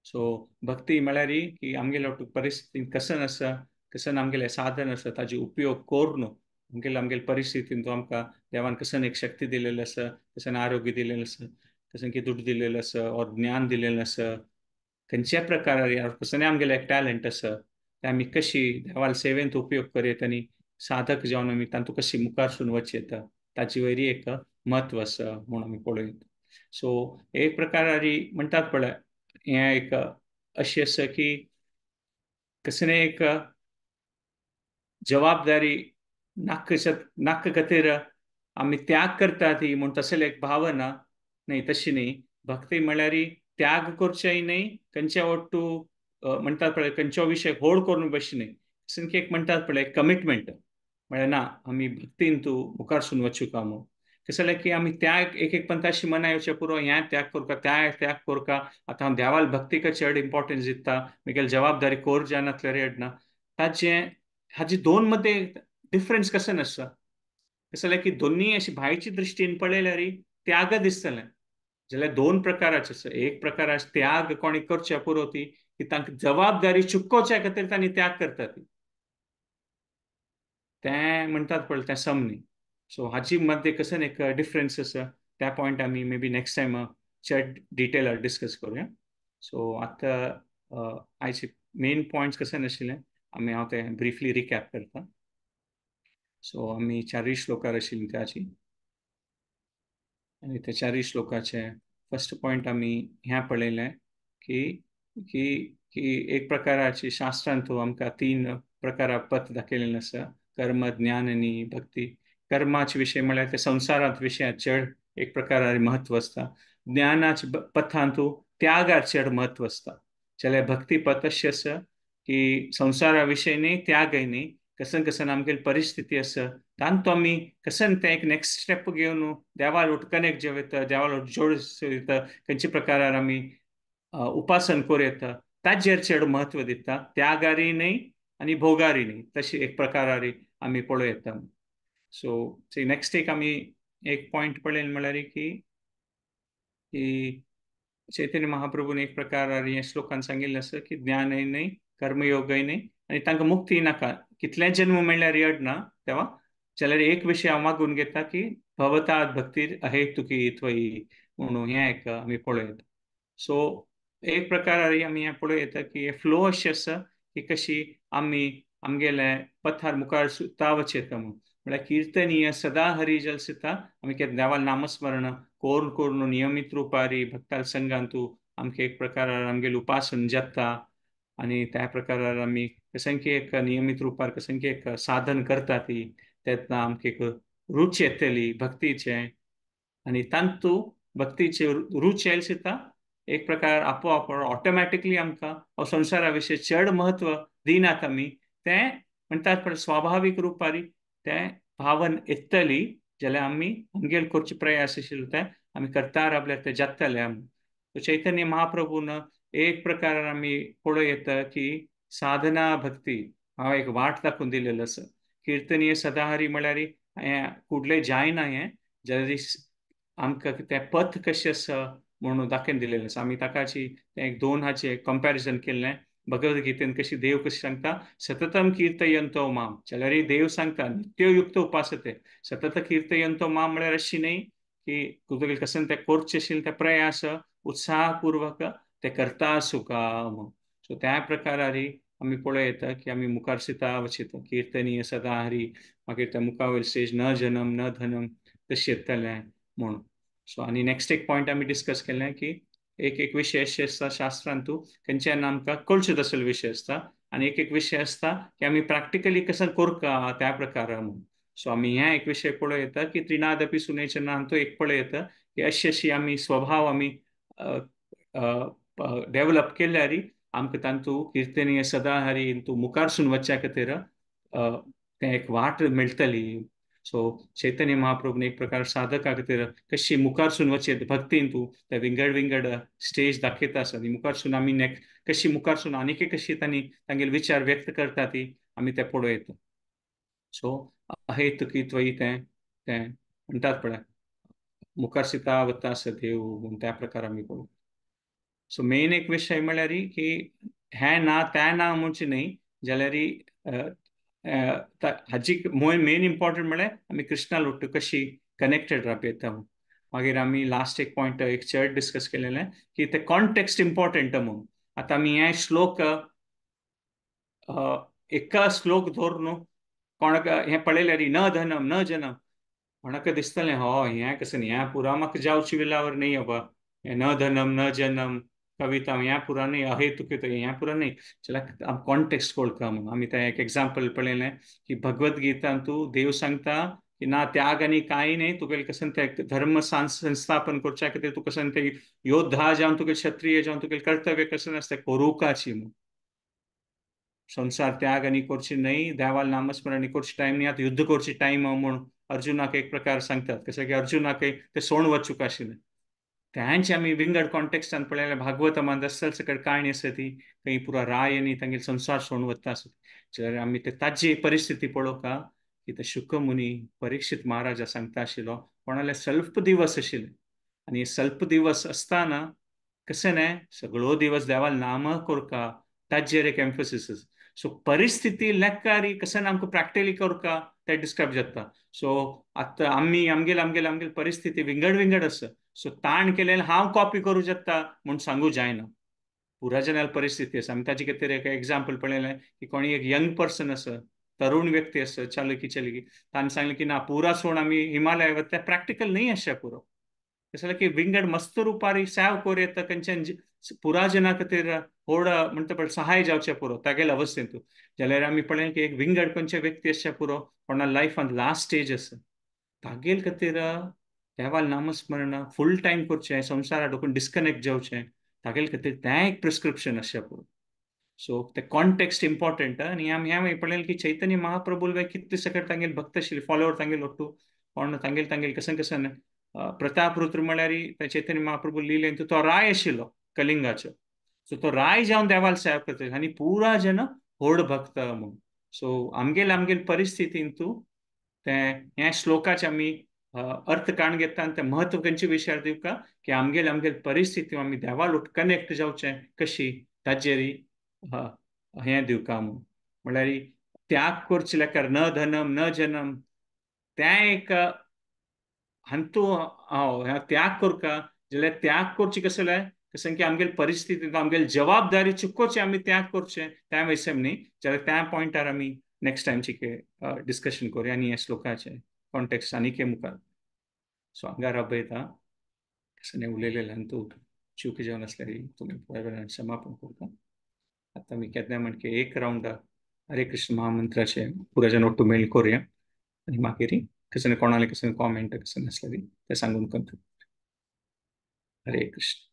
सो भक्ती म्हळ्यार की आमगेल्या परिस्थितीन कसन आसा, कसन आमगेलें साधन आसा ताजे उपयोग करून आमगेले आमगेले परिस्थितीन तो आमकां देवान कसन एक शक्ती दिलेली आसा, कसन आरोग्य दिलेलें आसा, कसन की दुड दिलेलें आसा ऑर ज्ञान दिलेलें आसा, खंयच्या प्रकारार कसने आमगेलें एक टॅलंट आसा ते आमी कशी देवाल सेवेंत उपयोग करूं आनी साधक जावन आमी तांतूं कशी मुखार सून वचूं येता ताजे वयरी एक म्हत्व आसा म्हूण आमी पळोवया. सो एक प्रकारारी म्हणटात पळय हें एक अशें आसा की कसने एक जबाबदारी नाक नाक खातीर आमी त्याग करता ती म्हूण तसले एक भावना न्ही, तशी न्ही. भक्ती म्हळ्यार त्याग करचेय न्ही, खंयच्या वट्टू म्हणटात पळय खंयचो विशय होड करून बशी न्ही, की एक म्हणटात पळय कमिटमेंट म्हळ्यार ना आमी भक्तीन तूं मुखार सून वचूं का म्हूण. कशें जाल्यार की आमी त्याग एक एक पंथाशी मना येवचें पुरो, हें त्याग करका त्या त्याग करका, आतां हांव देवाल भक्तीक चड इम्पोर्टन्स दिता, म्हगेली जबाबदारी कोर जायनातल्यार येडना, ताजें हाजे दोन मदें डिफरन्स कशें आसा. कशें जाल्यार की दोनूय अशी भायची दृश्टीन पळयल्यार त्याग दिसतलें, जाल्यार दोन प्रकाराचे आसा. एक प्रकाराचे त्याग कोणी करचे पुरो ती की तांकां जबाबदारी चुकोवच्या खातीर तांणी त्याग करता ती, तें म्हणटात पळय तें सम न्ही. सो हाजी मदें कसं एक डिफरन्स आसा त्या पॉयंट आमी मे बी नेक्स्ट टायम चड डिटेलार डिस्कस करुया. सो आतां आयचे मेन पॉयंट्स कशें नाशिल्लें आमी हांव तें ब्रिफली रिकॅप करता. सो आमी चारूय श्लोकार आशिल्ली त्याची आनी त्या चारूय श्लोकाचे फर्स्ट पॉयंट आमी हें पळयलें की की की एक प्रकाराची शास्त्रांत आमकां तीन प्रकारा पथ दाखयलेलें आसा, कर्म, ज्ञान आनी भक्ती. कर्माचे विशय म्हळ्यार ते संवसारांत विशयात चड एक प्रकारार म्हत्व आसता, ज्ञानाचे पथांतू त्यागार चड म्हत्व आसता. जाल्यार भक्ती पथ अशी आसा की संवसारा विशय न्ही, त्यागय न्ही, कसन कसन आमगेली परिस्थिती आसा तांतू आमी कसन तें एक नेक्स्ट स्टेप घेवन देवाल वट कनेक्ट जावं येता, देवाल वट जोड येता, खंयच्या प्रकारार आमी उपासन करूं येता ताजेर चड म्हत्व दिता, त्यागारी न्ही आनी भोगारी न्ही, तशी एक प्रकारारी आमी पळोवं येता. सो नेक्स्ट एक आमी एक पॉयंट पळयलें म्हळ्यार की की चैतन्य महाप्रभून एक प्रकारार हे श्लोकान सांगिल्लें आसा की ज्ञानय न्ही, कर्मयोगय न्ही आनी तांकां मुक्ती नाका, कितले जन्म मेळ्ळ्यार यड ना तेवा, जाल्यार एक विशय हांव मागून घेता की भवतात भक्तीर अहेतुकी त्वयी म्हणून हें एक आमी पळोवं येता. सो एक प्रकारार आमी हें पळोवं येता की हे फ्लो अशें आसा की कशी आमी आमगेले पथार मुखार सुद्दां वचूं येता म्हूण. म्हळ्यार कीर्तनीय सदा हरी जलसिता आमी केन्ना देवाल नामस्मरण कोरून कोरून नियमीत रुपारी भक्ताल संघांतू आमकां एक प्रकारार आमगेलें उपासन जाता आनी त्या प्रकारार आमी कसंकी एक नियमीत रुपार कसंकी एक साधन करता ती तेन्ना आमकां एक रूच येतली भक्तीचें आनी तांतू भक्तीचे रूच येयली सुद्दां एक प्रकार आपोआप ऑटोमॅटिकली आमकां हो संवसारा विशय चड म्हत्व दिनात आमी, तें म्हणटात पळय स्वाभावीक रुपारी तें भावन येतली जाल्यार आमी आमगेर करचे प्रयास आशिल्ले ते आमी करता रावल्यार ते जातले आमी. चैतन्य महाप्रभून एक प्रकार आमी पळोवं येता की साधना भक्ती हांव एक वाट दाखोवन दिलेलो आसा. कीर्तनीय सदाहरी म्हळ्यार हें कुडलें जायना हें, जाल्यार आमकां तें पथ कशें आसा म्हणून दाखोवन दिलेलें आसा. आमी ताकाची तें एक दोन हाचें कंपॅरिजन केल्लें, भगवद्गीतेन कशी देव कशी सांगता सततम कीर्तयंतो माम, जाल्यार देव सांगता नित्योयुक्त उपासते. सतत कीर्तयंतो माम म्हळ्यार अशी न्ही की तुगेलें कसन तें करचें आशिल्लें तें प्रयास उत्साहपूर्वक ते करता आसूं का म्हूण. सो त्या प्रकारारी आमी पळोवं येता की आमी मुखार सीता वचता कीर्तनीय सदा हरी, मागीर त्या मुखावयर स्टेज न जनम न धनम तशें येतलें म्हूण. सो आनी नेक्स्ट एक पॉयंट आमी डिस्कस केलें की एक एक विशय अशे आसता शास्त्रांतू खंयच्यान आमकां कळचो तसलो विशय आसता आनी एक एक विशय आसता की आमी प्रॅक्टिकली कसो करता त्या प्रकार म्हणून. सो आमी ह्या एक विशय पळयता की त्रिनादपी सुनेचना तो एक पळयता की अशी अशी आमी स्वभाव आमी डेवलप केल्यार आमकां तांतू किर्तनीय सदा हरी तूं मुखारसून वचच्या खातीर तें एक वाट मेळटली. सो चैतन्य महाप्रभून एक प्रकार साधका खातीर कशी मुखारसून वचें भक्तीन तूं ते विंगड विंगड स्टेज दाखयता आसा आनी मुखारसून आमी कशी मुखारसून आनीक कशी तांणी तांगेले विचार व्यक्त करता ती आमी ते पळयता. सो अहेतुकी त्वयी तें तें म्हणटात पळय मुखार सीता वता आसा देव म्हूण त्या प्रकार आमी पळोवया. सो मेन एक विशय म्हळ्यार की हें ना तें ना म्हणचें न्हय जाल्यार हाजी मेन इम्पॉर्टंट म्हळ्यार आमी कृष्णा लोट्टू कशी कनेक्टेड रावप येता. मागीर आमी लास्ट एक पॉयंट एक चर्ट डिस्कस केलेलें की ते कॉन्टेक्स्ट इम्पॉर्टंट म्हणून. आतां आमी हे श्लोक एका श्लोक धरून कोणाक हें पळयल्यार न धनम न जनम कोणाक दिसतलें हो हें कशें न्ही हें पुरा म्हाका जावची विलावर न्ही बाबा, हें न धनम न जनम कविता ह्या पुरा न्ही अहेतुकी ह्या पुरा न्ही जाल्यार कॉन्टेक्स्ट वळखा म्हणून. आमी तें एक एग्जाम्पल पळयलें की भगवद गीतान तूं देव सांगता की ना त्याग आनी कांय न्ही, तुगेलें कशें तें धर्म संस्थापन करच्या खातीर तूं कशें तें योद्धा जावन तुगेलें क्षत्रिय जावन तुगेलें कर्तव्य कशें आसता करुकाची म्हणून. संसार त्याग आनी करची न्हय, देवाल नामस्मरण करची टायम न्ही, आतां युद्ध करची टायम म्हूण अर्जुनाक एक प्रकार सांगतात. कशें की अर्जुनाक ते सोण वचूंक आशिल्लें. तेंचे आमी विंगड कॉन्टेक्स्टान पळयल्यार भागवतमान आसतल सकयल काणी आसा ती खंय पुरा राय आनी तांगेले संसार सोण वता आसता. जाल्यार आमी ते ताजी परिस्थिती पळोवका की ते शुकमुनी परीक्षित महाराजा सांगता आशिल्लो कोणाले स्वल्प दिवस आशिल्ले आनी स्वल्प दिवस आसतना कशें न्हय सगळो दिवस देवाल नाम करका ताजेर एक एम्फसिस. सो परिस्थिती लेखारी कशें आमकां प्रॅक्टिकली करका ते डिस्क्रायब जाता. सो आतां आमी आमगेले आमगेले आमगेले परिस्थिती विंगड विंगड आसा. सो ताण केलें हांव कॉपी करूं शकता म्हूण सांगू जायना, पुरा जनाल परिस्थिती आसा. आमी ताजे खातीर एक एग्जाम्पल पळयलें की कोणी एक यंग पर्सन आसा, तरुण व्यक्ती आसा, चालकी चलकी, ताणें सांगलें की ना पुरा सोड आमी हिमालय वता, प्रॅक्टिकल न्ही आसा पुरो. तशें जाल्यार की विंगड मस्त रुपारी सेव करूं येता खंयच्यान पुरा जना खातीर व्हड म्हणटा पळय सहाय जावचें पुरो तागेले अवस्थेंतू. जाल्यार आमी पळयलें की एक विंगड खंयचे व्यक्ती आसचे पुरो कोणा लायफांत लास्ट स्टेज आसा तागेल खातीर देवाल नामस्मरण फूल टायम करचें, संवसारा डोकून डिस्कनेक्ट जावचें तागेले खातीर तें एक प्रिस्क्रिप्शन आसचें पुरो. सो ते कॉन्टेक्स्ट इम्पॉर्टंट. आनी आमी ह्या पळयलें की चैतन्य महाप्रभू कितले सकट तांगेले भक्त आशिल्ले फॉलोवर तांगेले ಒಟ್ಟು कोण तांगेले तांगेले कशें कशें प्रताप रुद्र म्हळ्यार चैतन्य महाप्रभू लिलें तो राय आशिल्लो कलिंगाचो. सो तो राय जावन देवाल सेवा करता आनी पुरा जन व्हड भक्त म्हणून. सो आमगेले आमगेले परिस्थितींतू तें ह्या श्लोकाचे आमी अर्थ काण घेता आनी तें म्हत्व खंयचे विशयार दिवका की आमगेले आमगेले परिस्थिती आमी देवाल कनेक्ट जावचें कशी ताजेर हें दिवका म्हणून. म्हळ्यार त्याग करचे लेखार न धनम न जनम तें एक हांतू त्याग करका जाल्यार त्याग करचे कशें जाल्यार कशें की आमगेले परिस्थितींत आमगेले जबाबदारी चुकोवचे आमी त्याग करचें त्या वयसम न्ही. जाल्यार त्या पॉयंटार आमी नेक्स्ट टायमची डिस्कशन करुया आनी ह्या श्लोकाचें कॉन्टेक्स्ट आनी के मुखार. सो हांगा राबयता कशें उलयलेल्यान तूं चूक जावन आसल्यार तुमी पळय वेळान क्षमापण करता. आतां आमी केन्ना म्हणके एक रावंड हरे कृष्ण महामंत्राचे पुराजन ಒಟ್ಟು मेळ करुया आनी मागीर कशें कोणाले कशें कॉमेंट कशें आसल्यार ते सांगून करता. हरे कृष्ण.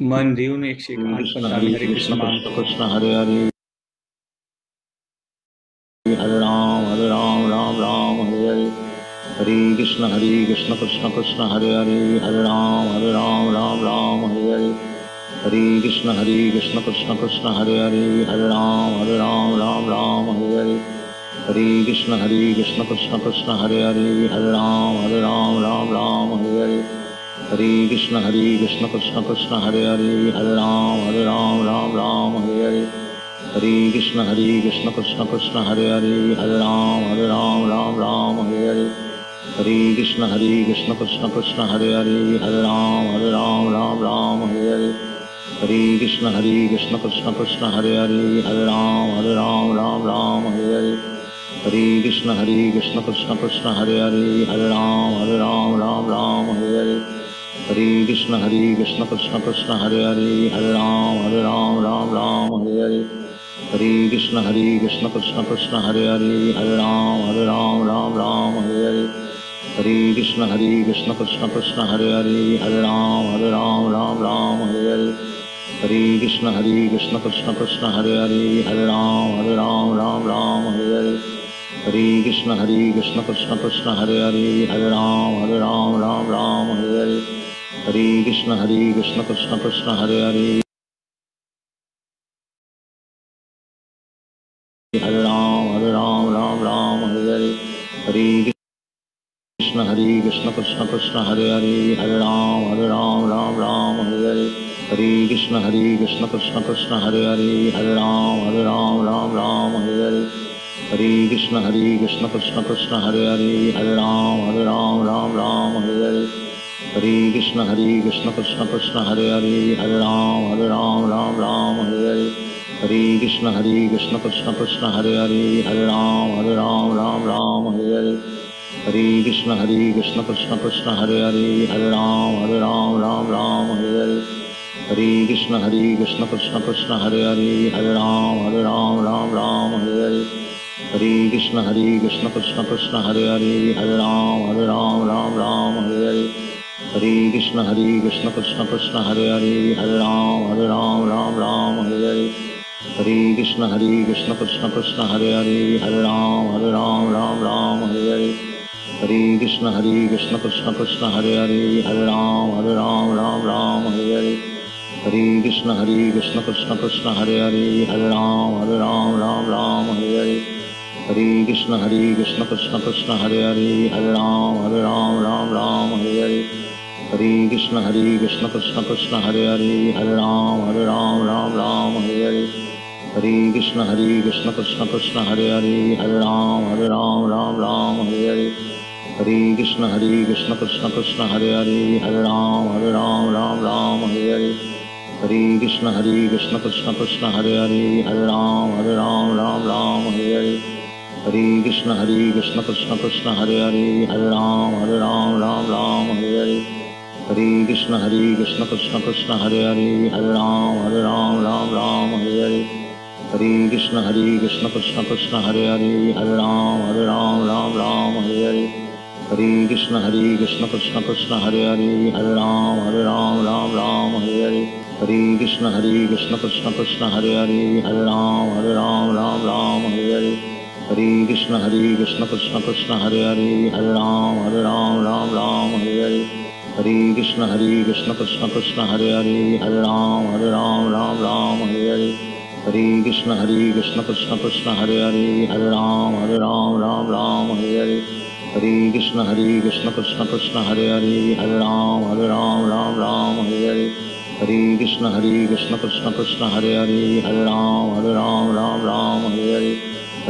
मन दिवन एकशे आठ हरे Krishna Krishna Hare Hare Hare Ram Ram Ram Hare Hare Hare Krishna Krishna Krishna Hare Hare Hare Ram Ram Ram Hare Hare Hare Krishna Krishna Krishna Hare Hare Hare Ram Ram Ram Hare Hare Hare Krishna Krishna Krishna Hare Hare Hare Ram Ram Ram Hare Hare Hare Krishna Krishna Krishna Hare Hare Hare Ram Ram Ram Hare Hare Hare Krishna Hare Krishna Krishna Krishna Hare Hare, Hare Ram Hare Ram Ram Ram Hare Hare. Hare Krishna Hare Krishna Krishna Krishna Hare Hare, Hare Ram Hare Ram Ram Ram Hare Hare. Hare Krishna Hare Krishna Krishna Krishna Hare Hare, Hare Ram Hare Ram Ram Ram Hare Hare. Hare Krishna Hare Krishna Krishna Krishna Hare Hare, Hare Ram Hare Ram Ram Ram Hare Hare. Hare Krishna Hare Krishna Krishna Krishna Hare Hare, Hare Ram Hare Ram Ram Ram Hare Hare. Hare Krishna Hare Krishna Krishna Krishna Hare Hare, Hare Ram Hare Ram Ram Ram Hare Hare. Hare Krishna Hare Krishna Krishna Krishna Hare Hare, Hare Ram Hare Ram Ram Ram Hare Hare. Hare Krishna Hare Krishna Krishna Krishna Hare Hare, Hare Ram Hare Ram Ram Ram Hare Hare. Hare Krishna Hare Krishna Krishna Krishna Hare Hare, Hare Ram Hare Ram Ram Ram Hare Hare. Hare Krishna Hare Krishna Krishna Krishna Hare Hare, Hare Ram Hare Ram Ram Ram Hare Hare. Hare Krishna Hare Krishna Krishna Krishna Hare Hare, Hare Ram Hare Ram Ram Ram Hare Hare. Hare Krishna Hare Krishna Krishna Krishna Hare Hare, Hare Ram Hare Ram Ram Ram Hare Hare. Hare Krishna Hare Krishna Krishna Krishna Hare Hare, Hare Ram Hare Ram Ram Ram Hare Hare. Hare Krishna Hare Krishna Krishna Krishna Hare Hare, Hare Ram Hare Ram Ram Ram Hare Hare. Hare Krishna Hare Krishna Krishna Krishna Hare Hare, Hare Ram Hare Ram Ram Ram Hare Hare. Hare Krishna Hare Krishna Krishna Krishna Hare Hare, Hare Ram Hare Ram Ram Ram Hare Hare. Hare Krishna Hare Krishna Krishna Krishna Hare Hare, Hare Ram Hare Ram Ram Ram Hare Hare. Hare Krishna Hare Krishna Krishna Krishna Hare Hare, Hare Ram Hare Ram Ram Ram Hare Hare. Hare Krishna Hare Krishna Krishna Krishna Hare Hare, Hare Ram Hare Ram Ram Ram Hare Hare. Hare Krishna Hare Krishna Krishna Krishna Hare Hare, Hare Ram Hare Ram Ram Ram Hare Hare. Hare Krishna Hare Krishna Krishna Krishna Hare Hare, Hare Ram Hare Ram Ram Ram Hare Hare. Hare Krishna Hare Krishna Krishna Krishna Hare Hare, Hare Ram Hare Ram Ram Ram Hare Hare. Hare Krishna Hare Krishna Krishna Krishna Hare Hare, Hare Ram Hare Ram Ram Ram Hare Hare. Hare Krishna Hare Krishna Krishna Krishna Hare Hare, Hare Ram Hare Ram Ram Ram Hare Hare. Hare Krishna Hare Krishna Krishna Krishna Hare Hare, Hare Ram Hare Ram Ram Ram Hare Hare. Hare Krishna Hare Krishna Krishna Krishna Hare Hare, Hare Ram Hare Ram Ram Ram Hare Hare. Hare Krishna Hare Krishna Krishna Krishna Hare Hare, Hare Ram Hare Ram Ram Ram Hare Hare. Hare Krishna Hare Krishna Krishna Krishna Hare Hare, Hare Ram Hare Ram Ram Ram Hare Hare. Hare Krishna Hare Krishna Krishna Krishna Hare Hare, Hare Ram Hare Ram Ram Ram Hare Hare. Hare Krishna Hare Krishna Krishna Krishna Hare Hare, Hare Ram Hare Ram Ram Ram Hare Hare. Hare Krishna Hare Krishna Krishna Krishna Hare Hare, Hare Ram Hare Ram Ram Ram Hare Hare. Hare Krishna Hare Krishna Krishna Krishna Hare Hare, Hare Ram Hare Ram Ram Ram Hare Hare. Hare Krishna Hare Krishna Krishna Krishna Hare Hare, Hare Ram Hare Ram Ram Ram Hare Hare. Hare Krishna Hare Krishna Krishna Krishna Hare Hare, Hare Ram Hare Ram Ram Ram Hare Hare. Hare Krishna Hare Krishna Krishna Krishna Hare Hare, Hare Ram Hare Ram Ram Ram Hare Hare. Hare Krishna Hare Krishna Krishna Krishna Hare Hare, Hare Ram Hare Ram Ram Ram Hare Hare. Hare Krishna Hare Krishna Krishna Krishna Hare Hare, Hare Ram Hare Ram Ram Ram Hare Hare. Hare Krishna Hare Krishna Krishna Krishna Hare Hare, Hare Ram Hare Ram Ram Ram Hare Hare.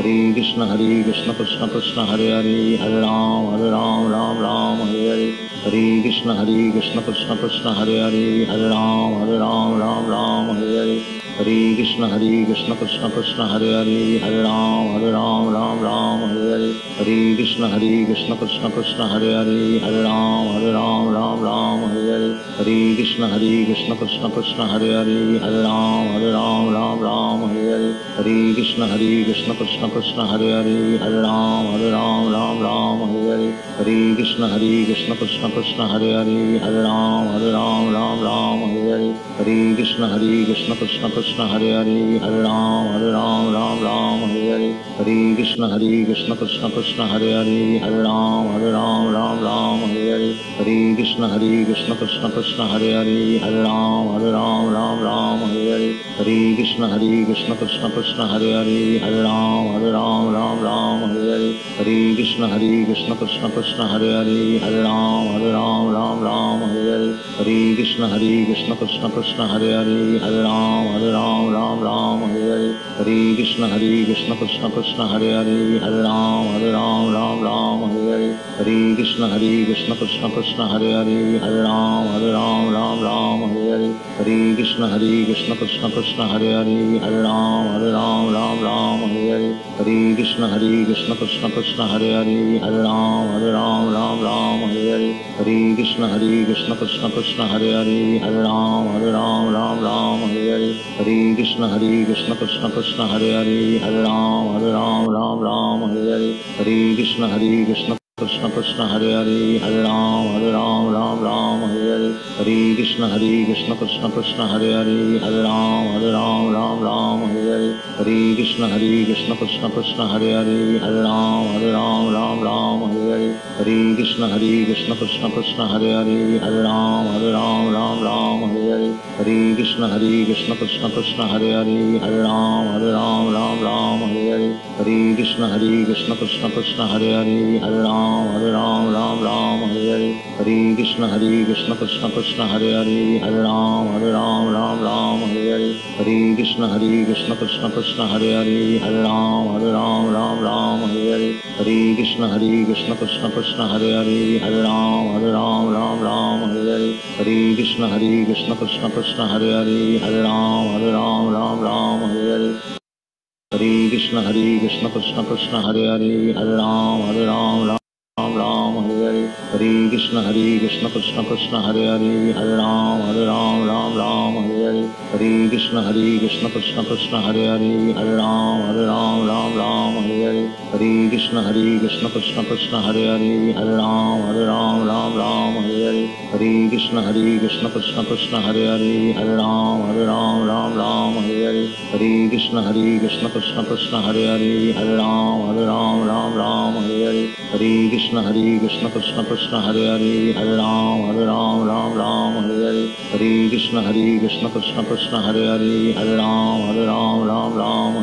Hare Krishna Hare Krishna Krishna Krishna Hare Hare, Hare Ram Hare Ram Ram Ram Hare Hare. Hare Krishna Hare Krishna Krishna Krishna Hare Hare, Hare Ram Hare Ram Ram Ram Hare Hare. Hare Krishna Hare Krishna Krishna Krishna Hare Hare, Hare Ram Hare Ram Ram Ram Hare Hare. Hare Krishna Hare Krishna Krishna Krishna Hare Hare, Hare Ram Hare Ram Ram Ram Hare Hare. Hare Krishna Hare Krishna Krishna Krishna Hare Hare, Hare Ram Hare Ram Ram Ram Hare Hare. Hare Krishna Hare Krishna Krishna Krishna Hare Hare, Hare Ram Hare Ram Ram Ram Hare Hare. Hare Krishna Hare Krishna Krishna Krishna Hare Hare, Hare Ram Hare Ram Ram Ram Hare Hare. Hare Krishna Hare Krishna Krishna Krishna Hare Hare, Hare Ram Hare Ram Ram Ram Hare Hare. Hare Krishna Hare Krishna Krishna Krishna Hare Hare, Hare Ram Hare Ram Ram Ram Hare Hare. Hare Krishna Hare Krishna Krishna Krishna Hare Hare, Hare Ram Hare Ram Ram Ram Hare Hare. Hare Krishna Hare Krishna Krishna Krishna Hare Hare Hare Ram Hare Ram Ram Ram Hare Hare Hare Krishna Hare Krishna Krishna Krishna Hare Hare Hare Ram Hare Ram Ram Ram Hare Hare Hare Krishna Hare Krishna Krishna Krishna Hare Hare Hare Ram Hare Ram Ram Ram Hare Hare Hare Krishna Hare Krishna Krishna Krishna Hare Hare Hare Ram Hare Ram Ram Ram Hare Hare Hare Krishna Hare Krishna Krishna Krishna Hare Hare Hare Ram Hare Ram Ram Ram Hare Hare Hare Krishna Hare Krishna Krishna Krishna Hare Hare Hare Ram Hare Ram Ram Ram Hare Hare Hare Krishna Hare Krishna Krishna Krishna Hare Hare Hare Ram Hare Ram Ram Ram Hare Hare Hare Krishna Hare Krishna Krishna Krishna Hare Hare Hare Ram Hare Ram Ram Ram Hare Hare Hare Krishna Hare Krishna Krishna Krishna Hare Hare Hare Ram Hare Ram Ram Ram Hare Hare Hare Krishna Hare Krishna Krishna Krishna Hare Hare Hare Ram Hare Ram Ram Ram Hare Hare Hare Krishna Hare Krishna Krishna Krishna Hare Hare Hare Ram Hare Ram Ram Ram Hare Hare Hare Krishna Hare Krishna Krishna Krishna Hare Hare Hare Ram Hare Ram Ram Ram Hare Hare Hare Krishna Hare Krishna Krishna Krishna Hare Hare Hare Ram Hare Ram Ram Ram Hare Hare Hare Krishna Hare Krishna Krishna Krishna Hare Hare Hare Ram Hare Ram Ram Ram Hare Hare Hare Krishna Hare Krishna Krishna Krishna Hare Hare Hare Ram Hare Ram Ram Ram Hare Hare Hare Krishna Hare Krishna Krishna Krishna Hare Hare Hare Ram Hare Ram Ram Ram Hare Hare Hare Krishna Hare Krishna Krishna Krishna Hare Hare Hare Ram Hare Ram Ram Ram Hare Hare Hare Krishna Hare Krishna Krishna Krishna Hare Hare Hare Ram Hare Ram Ram Ram Hare Hare Hare Krishna Hare Krishna Krishna Krishna Hare Hare Hare Ram Hare Ram Ram Ram Hare Hare Hare Krishna Hare Krishna Krishna Krishna Hare Hare Hare Ram Hare Ram Ram Ram Hare Hare Hare Krishna Hare Krishna Krishna Krishna Hare Hare Hare Ram Hare Ram Ram Ram Hare Hare Hare Krishna Hare Krishna Krishna Krishna Hare Hare Hare Ram Hare Ram Ram Ram Hare Hare Hare Krishna Hare Krishna Krishna Krishna Hare Hare Hare Ram Hare Ram Ram Ram Hare Hare Hare Krishna Hare Krishna Krishna Krishna Hare Hare Hare Ram Hare Ram Ram Ram Hare Hare Hare Krishna Hare Krishna Krishna Krishna Hare Hare Hare Ram Hare Ram Ram Ram Hare Hare Hare Krishna Hare Krishna Krishna Krishna Hare Hare Hare Ram Hare Ram Ram Ram Hare Hare Hare Krishna Hare Krishna Krishna Krishna Hare Hare Hare Ram Hare Ram Ram Ram Hare Hare Hare Krishna Hare Krishna Krishna Krishna Hare Hare Hare Ram Hare Ram Ram Ram Hare Hare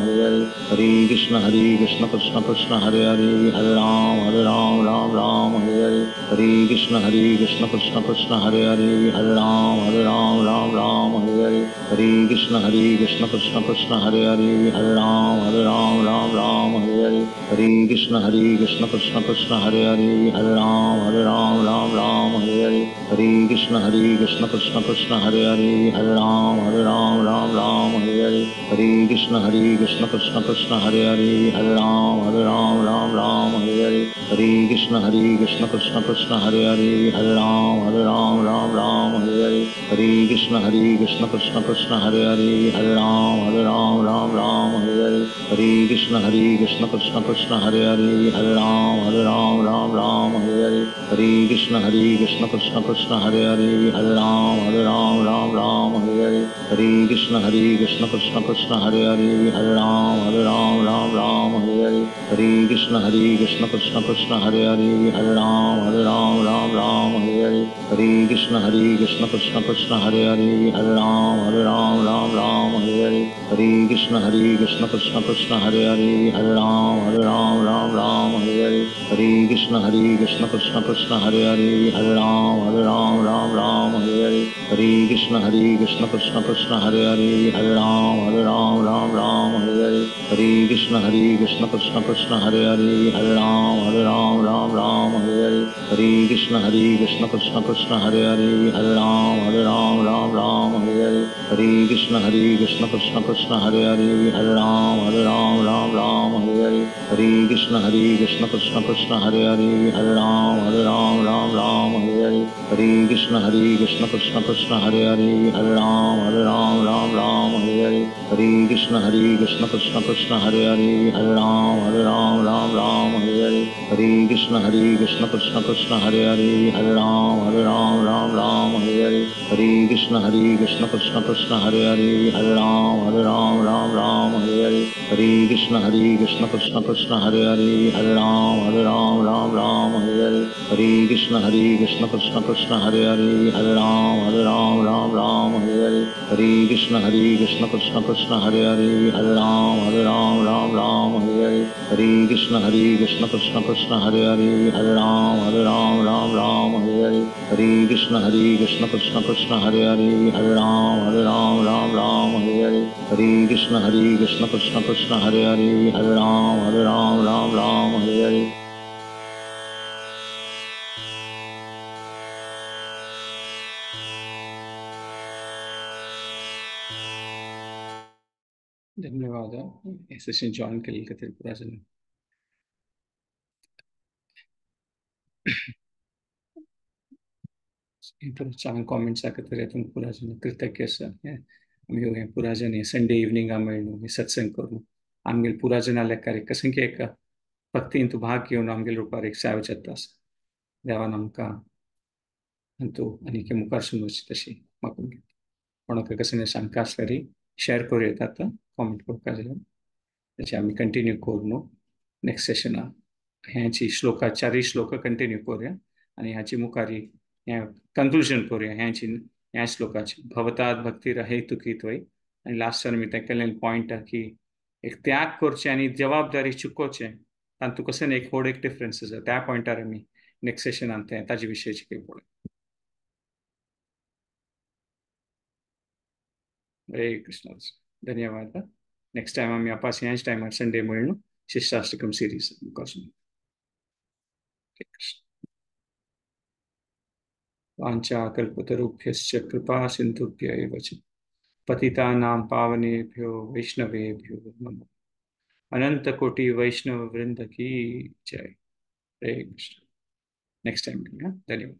Hare Krishna Hare Krishna Krishna Krishna Hare Hare Hare Ram Hare Ram Ram Ram Hare Hare Hare Krishna Hare Krishna Krishna Krishna Hare Hare Hare Ram Hare Ram Ram Ram Hare Hare Hare Krishna Hare Krishna Krishna Krishna Hare Hare Hare Ram Hare Ram Ram Ram Hare Hare Hare Krishna Hare Krishna Krishna Krishna Hare Hare Hare Ram Hare Ram Ram Ram Hare Hare Hare Krishna Hare Krishna Krishna Krishna Hare Hare Hare Ram Hare Ram Ram Ram Hare Hare Hare Krishna Hare Krishna Krishna Krishna Hare Hare Hare Ram Hare Ram Ram Ram Hare Hare Hare Krishna Hare Krishna Krishna Krishna Hare Hare Hare Ram Hare Ram Ram Ram Hare Hare Hare Krishna Hare Krishna Krishna Krishna Hare Hare Hare Ram Hare Ram Ram Ram Hare Hare Hare Krishna Hare Krishna Krishna Krishna Hare Hare Hare Ram Hare Ram Ram Ram Hare Hare Hare Krishna Hare Krishna Krishna Krishna Hare Hare Hare Ram Hare Ram Ram Ram Hare Hare Hare Krishna Hare Krishna Krishna Krishna Hare Hare Hare Ram Hare Ram Ram Ram Hare Hare Hare Krishna Hare Krishna Krishna Krishna Hare Hare Hare Ram Hare Ram Ram Ram Hare Hare Hare Krishna Hare Krishna Krishna Krishna Hare Hare Hare Ram Hare Ram Ram Ram Hare Hare Hare Krishna Hare Krishna Krishna Krishna Hare Hare Hare Ram Hare Ram Ram Ram Hare Hare Hare Krishna Hare Krishna Krishna Krishna Hare Hare Hare Ram Hare Ram Ram Ram Hare Hare Hare Krishna Hare Krishna Krishna Krishna Hare Hare Hare Ram Hare Ram Ram Ram Hare Hare Hare Krishna Hare Krishna Krishna Krishna Hare Hare Hare Ram Hare Ram Ram Ram Hare Hare Hare Krishna Hare Krishna Krishna Krishna Hare Hare Hare Ram Hare Ram Ram Ram Hare Hare Hare Krishna Hare Krishna Krishna Krishna Hare Hare Hare Ram Hare Ram Ram Ram Hare Hare Hare Krishna Hare Krishna Krishna Krishna Hare Hare Hare Ram Hare Ram Ram Ram Hare Hare Hare Krishna Hare Krishna Krishna Krishna Hare Hare Hare Ram Hare Ram Ram Ram Hare Hare Hare Krishna Hare Krishna Krishna Krishna Hare Hare Hare Ram Hare Ram Ram Ram Hare Hare Hare Krishna Hare Krishna Krishna Krishna Hare Hare Hare Ram Hare Ram Ram Ram Ram Hare Hare. Hare Krishna Krishna Krishna Hare Hare, Hare Ram Ram Ram Hare Hare. Hare Krishna Krishna Krishna Hare Hare, Hare Ram Ram Ram Hare Hare. Hare Krishna Krishna Krishna Hare Hare, Hare Ram Ram Hare Hare. Hare Krishna Krishna Krishna Hare Hare, Hare Ram Ram Hare Hare. Hare Krishna Krishna Krishna Hare Hare, Hare Ram Ram Hare Hare. धन्यवाद. सेशन जॉईन केलेले खातीर पुराजन. चांग कॉमेंट्स खातीर तुमकां पुराजन कृतज्ञ आसा. आमी हे पुराजन हे संडे इवनिंगा मेळ्ळू सत्संग करून आमगेले पुराजना लेखार एक कसं की एक भक्तीन तूं भाग घेवन आमगेले रुपार एक सेवा जाता आसा. देवान आमकां तूं आनी मुखार सून वचची तशी मागून घेता. कोणाक कसं शंका आसल्यार शेअर करूं येता, आतां कॉमेंट करपाक जाल्यार तशें आमी कंटिन्यू करून नेक्स्ट सेशना ह्याची श्लोका चारय श्लोक कंटिन्यू करूया आनी ह्याची मुखार हें कंक्लुजन करूया ह्याची ह्या श्लोकाची भवतात भक्ती रहेतुकी त्वयि. आनी लास्टान आमी तें केल्लें पॉयंट की एक त्याग करचें आनी जबाबदारी चुकोवचें तातूंत कसो एक व्हड एक डिफरन्स आसा. त्या पॉयंटार आमी नेक्स्ट सेशनान तें ताजे विशयाचेर कितें पळोवया. हरे कृष्ण. धन्यवाद. नेक्स्ट टायम आमी आपास ह्याच टायमार संडे मेळ्ळू शिष्टाष्टकम सिरीज मुखार. कृष्ण. वाञ्छाकल्पतरुभ्यश्च कृपा सिन्धुभ्य एव च पतितानां पावनेभ्यो वैष्णवेभ्यो नमः. अनंत कोटि वैष्णव वृंद की जय. हरे कृष्ण. नेक्स्ट टाइम मिलेंगे. धन्यवाद.